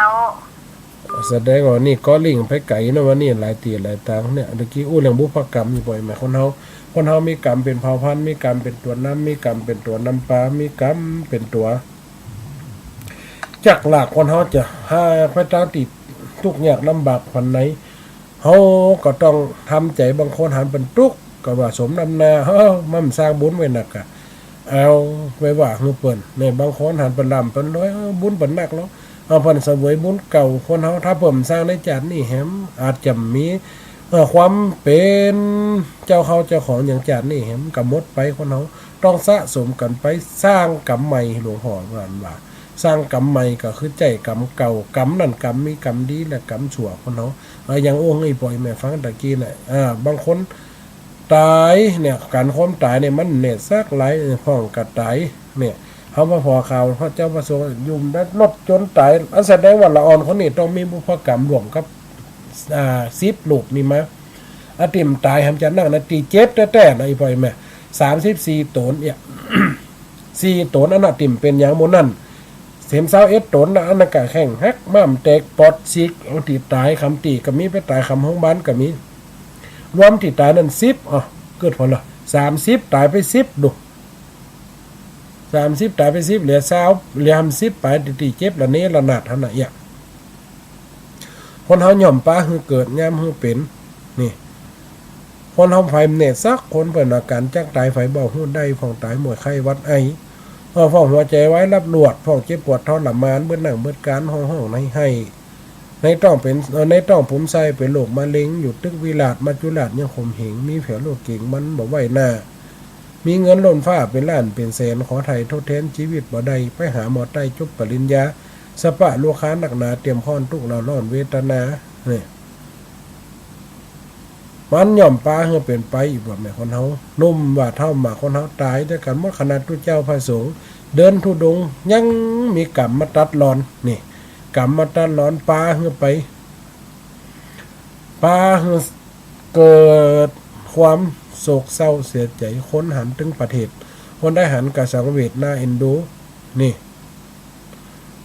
แสดงว่านี่ก็ลิงก์ไปไก๋เนาะ ว่านี่หลายตี้หลายตางเนี่ย ตะกี้อู้เรื่องบุพกรรมอยู่บ่อยไหม คนเฮา คนเฮามีกรรมเป๋นเผ่าพันธุ์ มีกรรมเป๋นตั๋วนำ มีกรรมเป๋นตั๋วนำปา มีกรรมเป๋นตั๋ว จักรลากคนเฮาจะหาไปตางตี้ตุ๊กข์ยากลำบากปานใด เฮาก็ต้องทำใจ๋ บางคนหันเปิ้นตุ๊กข์ ก็ว่าสมน้ำหน้า เฮ้อ มันสร้างบุญไว้นักอะ เอาไว้ว่าหื้อเปิ้น เนี่ย บางคนหันเปิ้นร่ำเปิ้นรวย เออ บุญเปิ้นนักแล้ว เอาเปิ้นเสวยบุญเก่า คนเฮา ถ้าเปิ้นบ่สร้างในจาตินี้แหม อาจจะบ่มี เอ่อ ความเป๋นเจ้าเข้าเจ้าของอย่างจาตินี้แหม ก็หมดไป คนเฮาต้องสะสมกั๋นไป สร้างกรรมใหม่ หลวงพ่อว่าอั้นว่า สร้างกรรมใหม่ก็คือใจ๊กรรมเก่า กรรมนั้นกรรมมีกรรมดีและกรรมชั่ว คนเฮา เอ่อ อย่างอู้หื้ออีป้ออีแม่ฟังตะกี้น่ะ อ่า บางคนต๋ายเนี่ย ก๋านความต๋ายเนี่ยมันแน่สักหลาย เออ พ่องก็ต๋ายเนี่ย เฮามาผ่อข่าวพระเจ้าพระสงฆ์หยุ้มได้รถจนต๋าย อันแสดงว่าละอ่อนคนนี้ต้องมีบุพกรรมร่วมกับ อ่า สิบรูปนี่มา อะ ตี้บ่ต๋ายหำจะนั่งนาตี้เจ็ดแต๊ๆ นะ อีป้ออีแม่ สามสิบสี่ต๋นเนี่ย สี่ต๋นอันน่ะตี้บ่เป๋นหยังหมู่นั้น เสมซาวเอ็ดต๋นน่ะ อันนั้นก็แข้งหัก ม้ามแตก ปอดฉีก เอาตี้ต๋าย กำตี้ก็มี ไปต๋ายกำโฮงบาลก็มี รวมตี้ต๋ายนั้นสิบ อ่ะ เกิดผลละ สามสิบ ต๋ายไปสิบ ดู สามสิบ ต๋ายไปสิบ เหลือซาว เหลือหำสิบป๋ายตี้เจ็บระเนระนาดหั้นน่ะ เอี่ย คนเฮาย่อมปาหื้อเกิด ยามหื้อเป๋น นี่ คนเฮาใผบ่แน่สักคน เปิ้นอาก๋านจักต๋าย ใผบ่ฮู้ได้ พ่องต๋าย มวยไข้ หวัดไอ เอ่อ พ่องหัวใจ๋วายลับลวด พ่องเจ็บปวดทรมาน เบิดหน้าเบิดก๋าน ฮ้องๆ ไห้ๆ ในต๊องเป๋น เอ่อ ในต๊องปูมไส้เป๋นโรคมะเร็ง อยู่ตึกวิราช มัจจุราชยังข่มเหง มีแผลโรคเก๋ง มันบ่ไหวหน้า มีเงินล้นฟ้าเป๋นล้านเป๋นแสน ขอไถ่ทดแทนจีวิตบ่ได้ ไปหาหมอใต้จบปริญญา สปะลูกค้านักหนา เตรียมค้อนตุ๊กข์เล่าร้อนเวทนา นี่ มันย่อมปาหื้อเป๋นไป อีกว่าแม่นคนเฮา หนุ่มว่าเฒ่าหมาคนเฮาต๋ายด้วยกั๋นหมด ขนาดตุ๊เจ้าพระสงฆ์เดินธุดงค์ยังมีกรรมมาตัดรอน นี่ กรรมมาตัดรอนปาหื้อไป ปาหื้อเกิดความโศกเศร้าเสียใจ๋ คนหันตึงประเทศ คนใดหันก็สังเวชน่าเอ็นดู นี่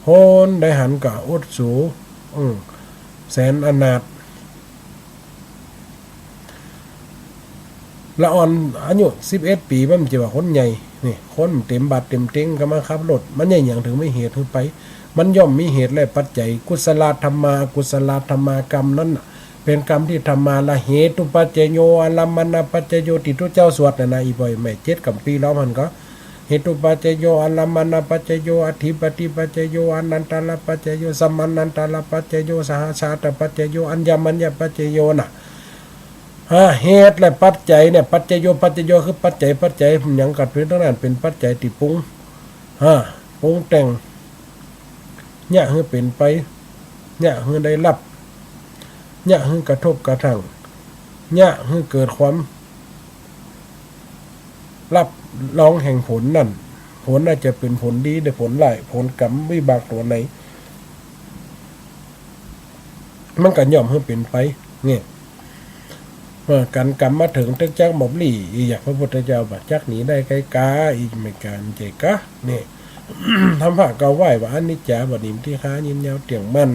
คนใดหันก็อดสู อืม แสนอนาถ ละอ่อนอายุสิบเอ็ดปี๋ มันจะว่าคนใหญ่ นี่ คนเต็มบาทเต็มเต็งก็มาขับรถ มันใหญ่หยังเถิงมีเหตุหื้อไป มันย่อมมีเหตุและปัจจัย กุศลาธัมมา อกุศลาธัมมา กรรมนั้นน่ะ เป๋นกรรมตี้ทำมา ละเหตุปัจจโย อารัมมณปัจจโย ตี้ตุ๊เจ้าสวดน่ะนะ อีป้ออีแม่ เจ็ดกัมภีร์ล้อมหั้นก็ เหตุปัจจโย อารัมมณปัจจโย อธิปติปัจจโย อานันตรปัจจโย สมานันตรปัจจโย สหชาตปัจจโย อัญญมัญญปัจจโยน่ะ ฮะ เหตุและปัจจัยเนี่ย ปัจจโย ปัจจโย คือปัจจัย ปัจจัยหยังก็เป๋นตังนั้น เป๋นปัจจัยตี้ปรุง ฮะ ปรุงแต่ง เยียะหื้อเป๋นไป เยียะหื้อได้ฮับ เยียะหื้อกระทบกระทั่ง เยียะหื้อเกิดความ ฮับรองแห่งผลนั้น ผลน่าจะเป๋นผลดีหรือผลร้าย ผลกรรมวิบากตั๋วไหน มันก็ย่อมหื้อเป๋นไป เนี่ย เมื่อกั๋นกรรมมาเถิงตึกจักหมอบลี้ อีหยังพระพุทธเจ้าว่าจักหนีได้ไกลกา อีกไม่กา มันใจ้กา เนี่ย ธรรมะก็ไหว้ว่าอนิจจา บ่หนีบ่ตี้คา ยืนยาวเตี้ยงมั่น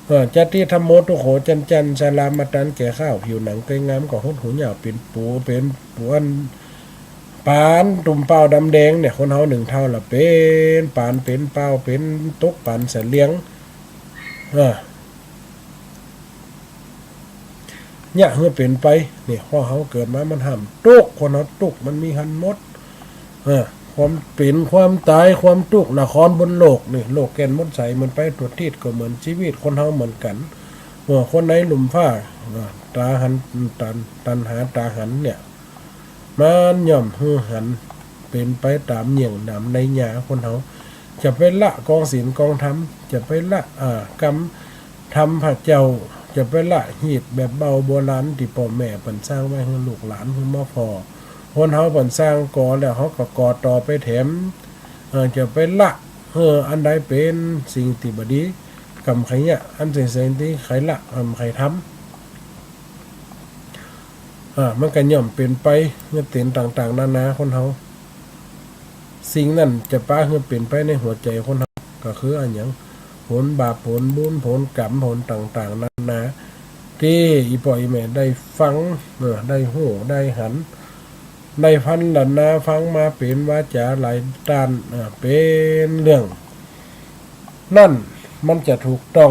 เออ จัตติธัมโม ทุกโข จันจัน ชรามาตัน แก่ข้าว ผิวหนังเกยงาม ก็หดหูยาว เป๋นปู เป๋นปูอัน ปานตุ่มเปล่าดำแดงเนี่ย คนเฮานึ่งเท่าละเป๋น ปานเป๋นเปล่า เป๋นตุ๊ก ปานเสลียง เออ เยียะหื้อเป๋นไป นี่ คนเฮาเกิดมามันห้ามตุ๊กข์ คนเฮาตุ๊กข์มันมีหั้นหมด เออ ความเป๋น ความต๋าย ความตุ๊กข์ นครบนโลกนี่ โลกแก่นมนต์ใส เหมือนไปตรวจทิศก็เหมือน จีวิตคนเฮาเหมือนกั๋น เออ คนในลุ่มฟ้า เออ ต๋าหัน ตัณ ตัณหาต๋าหันเนี่ย มันย่อมหื้อหันเป๋นไปต๋ามเยี่ยงหนามในหญ้า คนเฮาจะไปละกองศีลกองธรรม จะไปละ อ่า กรรมธรรมพระเจ้า จะไปละฮีตแบบเบาโบราณตี้ป้อแม่เปิ้นสร้างไว้หื้อลูกหลานหื้อมาผ่อ คนเฮาเปิ้นสร้างก่อแล้วเฮาก็ก่อต่อไปแถม เออ จะไปละ เออ อันใดเป๋นสิ่งตี้บ่ดี กำใค่เยียะ อันเสียสิ่งตี้ใค่ละ กำใค่ทำ อ่า มันก็ย่อมเป๋นไป เมื่อเป๋นต่างๆ นานา คนเฮา สิ่งนั้นจะปาหื้อเป๋นไปในหัวใจ๋คนเฮา ก็คืออะหยัง ผลบาป ผลบุญ ผลกรรม ผลต่างๆ นานา ตี้อี่ป้ออี่แม่ได้ฟัง เออ ได้ฮู้ ได้หัน ได้พรรณนาฟังมาเป๋นวาจ๋าหลายต้าน เออ เป๋นเรื่อง นั้นมันจะถูกต้อง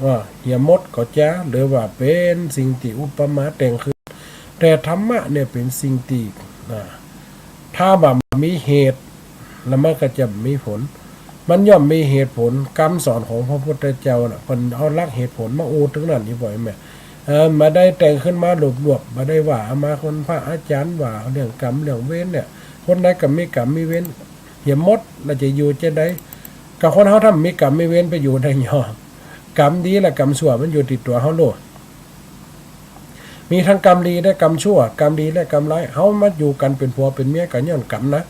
อ่า เหียหมดก็จา หรือว่าเป๋นสิ่งตี้อุปมาแต่งขึ้น แต่ธรรมะเนี่ยเป๋นสิ่งตี้ อ่า ถ้าบ่มีเหตุ แล้วมันก็จะบ่มีผล มันย่อมมีเหตุผล กำสอนของพระพุทธเจ้าน่ะ เปิ้นเอาหลักเหตุผลมาอู้ตึงนั้น อี่ป้ออี่แม่ เออ บ่ได้แต่งขึ้นมารวบๆ บ่ได้ว่าเอามาคนพระอาจ๋ารย์ว่าเรื่องกรรมเรื่องเวรเนี่ย คนใดก็มีกรรมมีเวร เหียหมด แล้วจะอยู่จะใด ก็คนเฮาถ้าบ่มีกรรมมีเวรไปอยู่ได้หยัง กรรมดีและกรรมชั่วมันอยู่ตี้ตั๋วเฮาโลด มีตึงกรรมดีและกรรมชั่ว กรรมดีและกรรมร้าย เฮามาอยู่กั๋นเป๋นผัวเป๋นเมียกั๋นย้อนกรรมนะ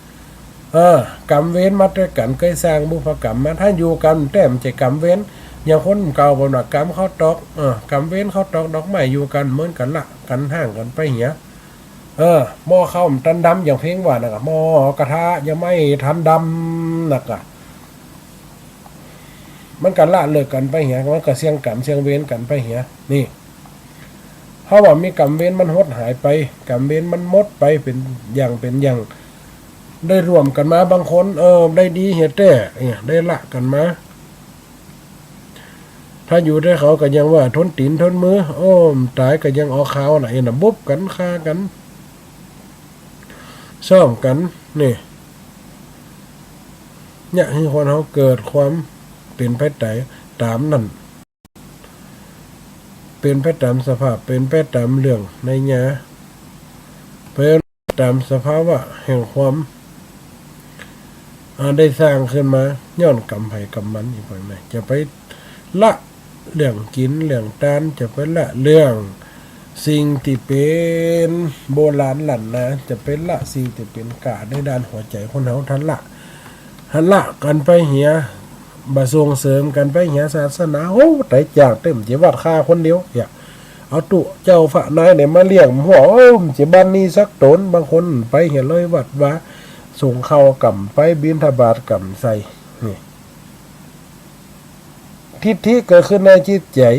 เออ กรรมเวรมาตวยกั๋น เกยสร้างบุพกรรมมา ถ้าอยู่กั๋นแต๊บ่ใจ้กรรมเวร อย่างคนเก่าบอกว่ากรรมข้าวตอก เออ กรรมเวรข้าวตอกดอกไม้ อยู่กั๋นเหมือนกั๋นละ กั๋นห่างกั๋นไปเหีย เออ หม้อข้าวบ่ตันดำ อย่างเพลงว่านะ หม้อกระทะยังไม่ทันดำนะ มันก็ละเลิกกั๋นไปเหีย มันก็เสี้ยงกรรมเสี้ยงเวรกั๋นไปเหีย นี่ เฮาว่ามีกรรมเวรมันหดหายไป กรรมเวรมันหมดไปเป๋นอย่างเป๋นอย่าง ได้ร่วมกั๋นมาบางคน เออ ได้ดีเหียแต๊ เนี่ย ได้ละกั๋นมา ถ้าอยู่แต่เขาก็ยังว่าทนตี๋นทนมือ โอ้ ต๋ายก็ยังเอาข่าวไหนน่ะ บุบกั๋น ฆ่ากั๋น ซ่อมกั๋น นี่ เยียะหื้อคนเฮาเกิดความเป๋นไปต๋ายต๋ามนั้น เป๋นไปต๋ามสภาพ เป๋นไปต๋ามเรื่องในหญ้า เป๋นไปต๋ามสภาวะแห่งความ อ่า ได้สร้างขึ้นมา ย้อนกรรมใผกรรมมัน อี่ป้ออี่แม่ จะไปละเรื่องกิ๋นเรื่องตาน จะไปละเรื่องสิ่งตี้เป๋นโบราณล้านนา จะไปละสิ่งตี้เป๋นก๋าในด้านหัวใจ๋คนเฮา ถ้าละ ถ้าละกั๋นไปเหีย บ่ส่งเสริมกั๋นไปเหียศาสนา โอ้ ต๋ายจากเต็ม จะวัดฆ่าคนเดียว เนี่ย เอาตุ๊เจ้าพระนายเนี่ยมาเลี้ยงหัว โอ้ จะบ่มีสักต๋น บางคนไปเหียเลยวัดวา ส่งข้าวก่ำไป บิณฑบาตก่ำใส่ นี่ ทิฏฐิเกิดขึ้นในจิตใจ๋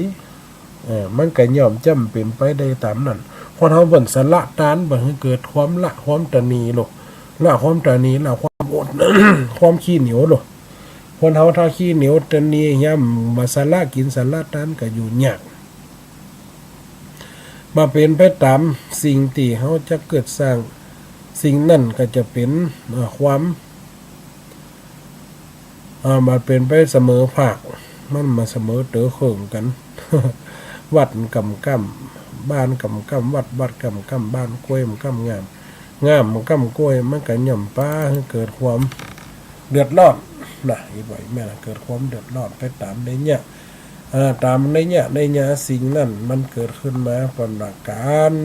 เออ มันก็ย่อมจ๋ำเป๋นไปได้ต๋ามนั้น คนเฮาเปิ้นสละตาน บ่หื้อเกิดความละความตระหนี่โลด ละความตระหนี่ ละความอด ความขี้เหนียวโลด คนเฮาถ้าขี้เหนียวตระหนี่ ย่ำบ่สละกิ๋นสละตานก็อยู่ยาก บ่เป๋นไปต๋ามสิ่งตี้เฮาจะเกิดสร้าง สิ่งนั้นก็จะเป๋น เอ่อ ความ อ่า บ่เป๋นไปเสมอภาค มันบ่เสมอเต๋อเขิงกั๋น วัดก่ำก่ำ บ้านก่ำก่ำ วัด วัดก่ำก่ำ บ้าน กล้วยก่ำก่ำ ง่าม ง่ามก่ำกล้วย มันก็ย่อมปาหื้อเกิดความเดือดร้อนนะ อี่ป้ออี่แม่นะ เกิดความเดือดร้อนไปต๋ามในหญ้า อ่า ต๋ามในหญ้า ในหญ้า สิ่งนั้นมันเกิดขึ้นมา เปิ้นว่าก๋าน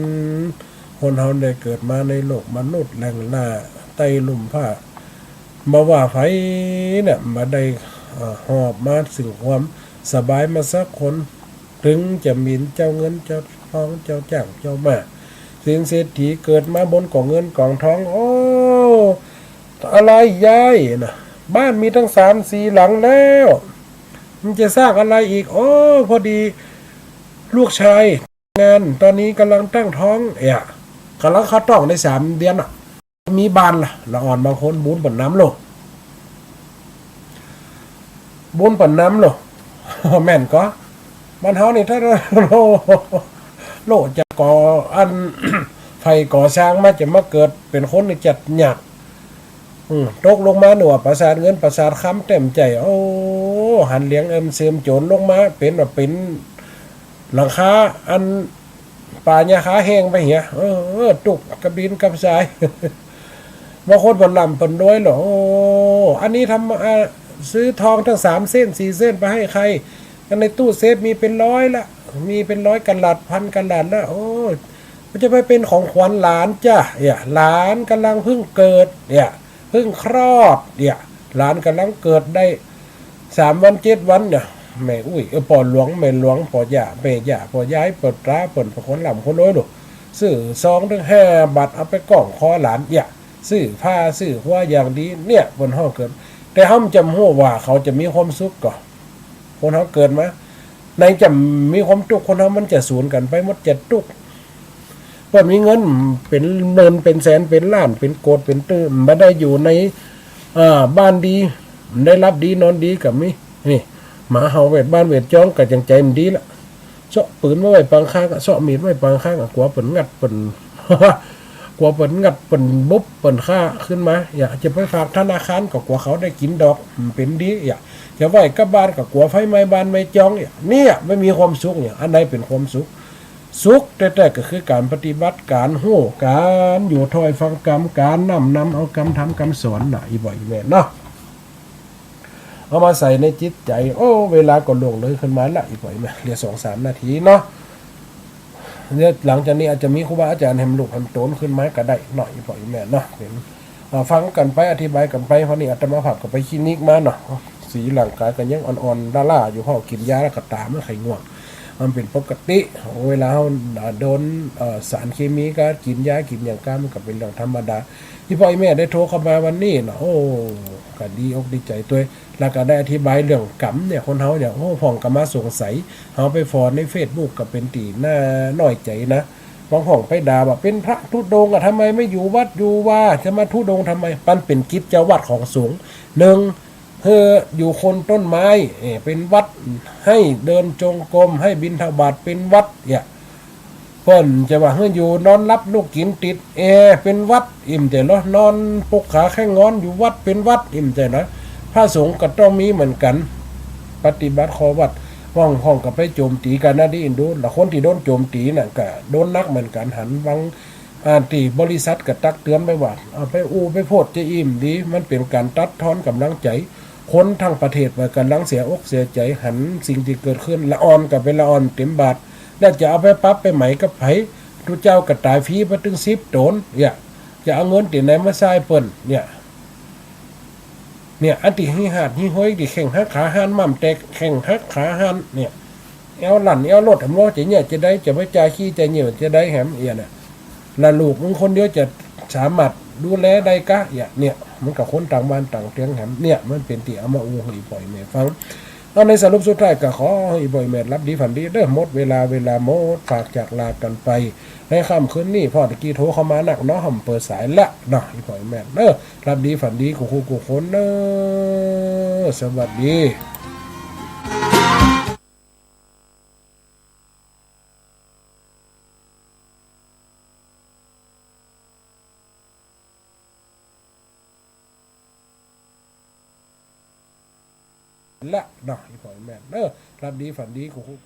คนเฮาได้เกิดมาในโลกมนุษย์แหล่งหน้าใต้ลุ่มฟ้า บ่ว่าใผเนี่ย บ่ได้ เอ่อ หอบมาซึ่งความสบายมาสักคน เถิงจะเป๋นเจ้าเงินเจ้าทอง เจ้าจ้างเจ้ามา เศรษฐีเกิดมาบนก๋องเงินก๋องทอง โอ้ อะไรยายนะ บ้านมีตั้งสามสี่หลังแล้ว มันจะสร้างอะไรอีก โอ้ พอดีลูกชายงาน ต๋อนนี้ก่ำลังตั้งท้อง เอะ ก่ำลังคลอดท้องได้สามเดือนน่ะ มีบ้านละ ละอ่อนบางคนบุญเปิ้นนำโล บุญเปิ้นนำโล แม่นก่อ บ้านเฮานี่ถ้า โล โลจะก่ออัน ใฝ่ก่อสร้างมาจะมาเกิดเป๋นคนนี่จัดยาก อืม ตกลงมาหนึ่งว่าปราสาทเงินปราสาทคำเต็มใจ๋ โอ้ หันเหลียงเอิมเสิมโจ๋นลงมา เป๋นว่าเป๋นหลังคาอัน ป่าหญ้าคาแห้งไปเหีย เออ เออ ตุ๊กกระบินกระสาย บางคนเปิ้นร่ำเปิ้นรวยเหรอ โอ้ อันนี้ทำ อ่า ซื้อทองตั้งสามเส้นสี่เส้นไปให้ใคร อันในตู้เซฟมีเป๋นร้อยละ มีเป๋นร้อยกะรัต พันกะรัตละ โอ้ มันจะไปเป๋นของขวัญหลานจ้ะ เนี่ย หลานก่ำลังเพิ่งเกิด เนี่ย เพิ่งคลอด เนี่ย หลานก่ำลังเกิดได้ สามวันเจ็ดวันเนี่ย แม่อุ๊ย เออ ป้อหลวง แม่หลวง ป้อย่า แม่ย่า ป้อยาย ป้อต๋า เปิ้นเป๋นคนร่ำคนรวยลูก ซื้อซองตึงห้าบาท เอาไปก้องคอหลาน เนี่ย ซื้อผ้า ซื้อครัวอย่างดี เนี่ย เปิ้นฮ้องเกิด แต่เฮาบ่ฮู้ว่าเขาจะมีความสุขก่อ คนเฮาเกิดมา ไหนจะมีความตุ๊กข์ คนเฮามันจะสูญกั๋นไปหมด จะตุ๊กข์ เปิ้นมีเงินเป๋นหมื่นเป๋นแสนเป๋นล้านเป๋นโกดเป๋นตื้อ บ่ได้อยู่ใน เอ่อ บ้านดี ได้หลับดีนอนดีก็มี นี่ หมาเห่าเวดบ้านเวดจองก็จั่งใจ๋บ่ดีละ เซาะปืนมาไว้ปางข้างอะ เซาะมีดไว้ปางข้างอะ กั๋วเปิ้นงัดเปิ้น กั๋วเปิ้นงัดเปิ้นบุบเปิ้นฆ่าขึ้นมา เนี่ย จะไปฝากธนาคารก็กั๋วเขาได้กิ๋นดอก บ่เป๋นดี เนี่ย จะไว้กับบ้านก็กั๋วไฟไหม้บ้านไหม้จอง เนี่ย เนี่ย บ่มีความสุข เนี่ย อันใดเป๋นความสุข สุขแต๊ๆ ก็คือก๋านปฏิบัติ ก๋านฮู้ ก๋านอยู่ถ้อยฟังกำ ก๋านน้อมนำเอากำธรรมกำสอนน่ะ อี่ป้ออี่แม่เนาะ เอามาใส่ในจิตใจ๋ โอ้ เวลาก็ล่วงเลยขึ้นมาละ อี่ป้ออี่แม่ เหลือสองสามนาทีเนาะ เนี่ย หลังจากนี้อาจจะมีครูบาอาจ๋ารย์แหมลูกแหมโต๋นขึ้นมาก็ได้เนาะ อี่ป้ออี่แม่เนาะ เป๋น อ่า ฟังกั๋นไป อธิบายกั๋นไป วันนี้อาตมาภาพก็ไปคลินิกมาเนาะ สีร่างก๋ายก็ยังอ่อนๆ ล้าๆ อยู่ เพราะกิ๋นยาแล้วก็ต๋าบ่ใค่ง่วง มันเป๋นปกติ เวลาเฮา อ่า โดน เอ่อ สารเคมี ก็กิ๋นยากิ๋นหยังก็ มันก็เป๋นเรื่องธรรมดา อี่ป้ออี่แม่ได้โทรเข้ามาวันนี้เนาะ โอ้ ก็ดีอกดีใจ๋ตวย แล้วก็ได้อธิบายเรื่องกรรมเนี่ย คนเฮาเนี่ย โอ้ พ่องก็มาสงสัย เฮาไปฟอในเฟซบุ๊กก็เป๋นตี้น่าน้อยใจ๋นะ บางพ่องไปด่าว่าเป๋นพระธุดงค์อะ ทำไมไม่อยู่วัดอยู่วา จะมาธุดงค์ทำไม มันเป๋นกิจวัตรของสงฆ์ หนึ่ง หื้ออยู่โคนต้นไม้ เอ่อ เป๋นวัด หื้อเดินจงกรม หื้อบิณฑบาตเป๋นวัด เนี่ย เปิ้นจะว่าหื้ออยู่นอนหลับลุกกิ๋นติดแอร์เป๋นวัด อี่บ่ใจ้เหรอ นอนปกขาแข้งงอนอยู่วัดเป๋นวัด อี่บ่ใจ้นะ พระสงฆ์ก็ต้องมีเหมือนกั๋น ปฏิบัติข้อวัด บางพ่องก็ไปโจมตีกั๋นนะ ดีอินดู แล้วคนตี้โดนโจมตีน่ะก็โดนหนักเหมือนกั๋น หันบาง อ่า ตี้บริษัทก็ตักเตือนไปว่า เอาไปอู้ไปโพดจะอี้บ่ดี มันเป๋นก๋านตัดทอนก๋ำลังใจ๋ คนตังประเทศว่าก่ำลังเสียอกเสียใจ๋ หันสิ่งตี้เกิดขึ้น ละอ่อนก็ไปละอ่อนเต๋มบาตร แล้วจะเอาไปปรับไปไหมกับใผ ตุ๊เจ้าก็ต๋ายฟรีไปตึงสิบต๋น เนี่ย จะเอาเงินตี้ไหนมาส่ายเปิ้น เนี่ย เนี่ย อันตี้หิ้วหาดหิ้วเฮยตี้แข้งหักขาหัน ม่ำแตกแข้งหักขาหัน เนี่ย แอ่วลั่นแอ่วลด หำล้อจะเยียะจะใด จะไปจ่ายขี้จ่ายเหยี่ยวจะใดแหม เอี้ยน่ะ ละลูกมึงคนเดียวจะสามารถดูแลได้กะ เอี้ย เนี่ย มันก็คนต่างบ้านต่างเตียงแหม เนี่ย มันเป๋นตี้เอามาอู้หื้ออี่ป้ออี่แม่ฟัง เอา ในสรุปสุดท้ายก็ขอหื้ออี่ป้ออี่แม่หลับดีฝันดีเด้อ หมดเวลา เวลาหมด ฝากจากลากั๋นไป ในค่ำคืนนี้ พ่อตะกี้โทรเข้ามานักเนาะ ห้ามเปิดสายละเนาะ อี่ป้ออี่แม่เด้อ หลับดีฝันดีกู้คู่กู้คนเด้อ สวัสดี ละเนาะ อี่ป้ออี่แม่เด้อ หลับดีฝันดีกู้คู่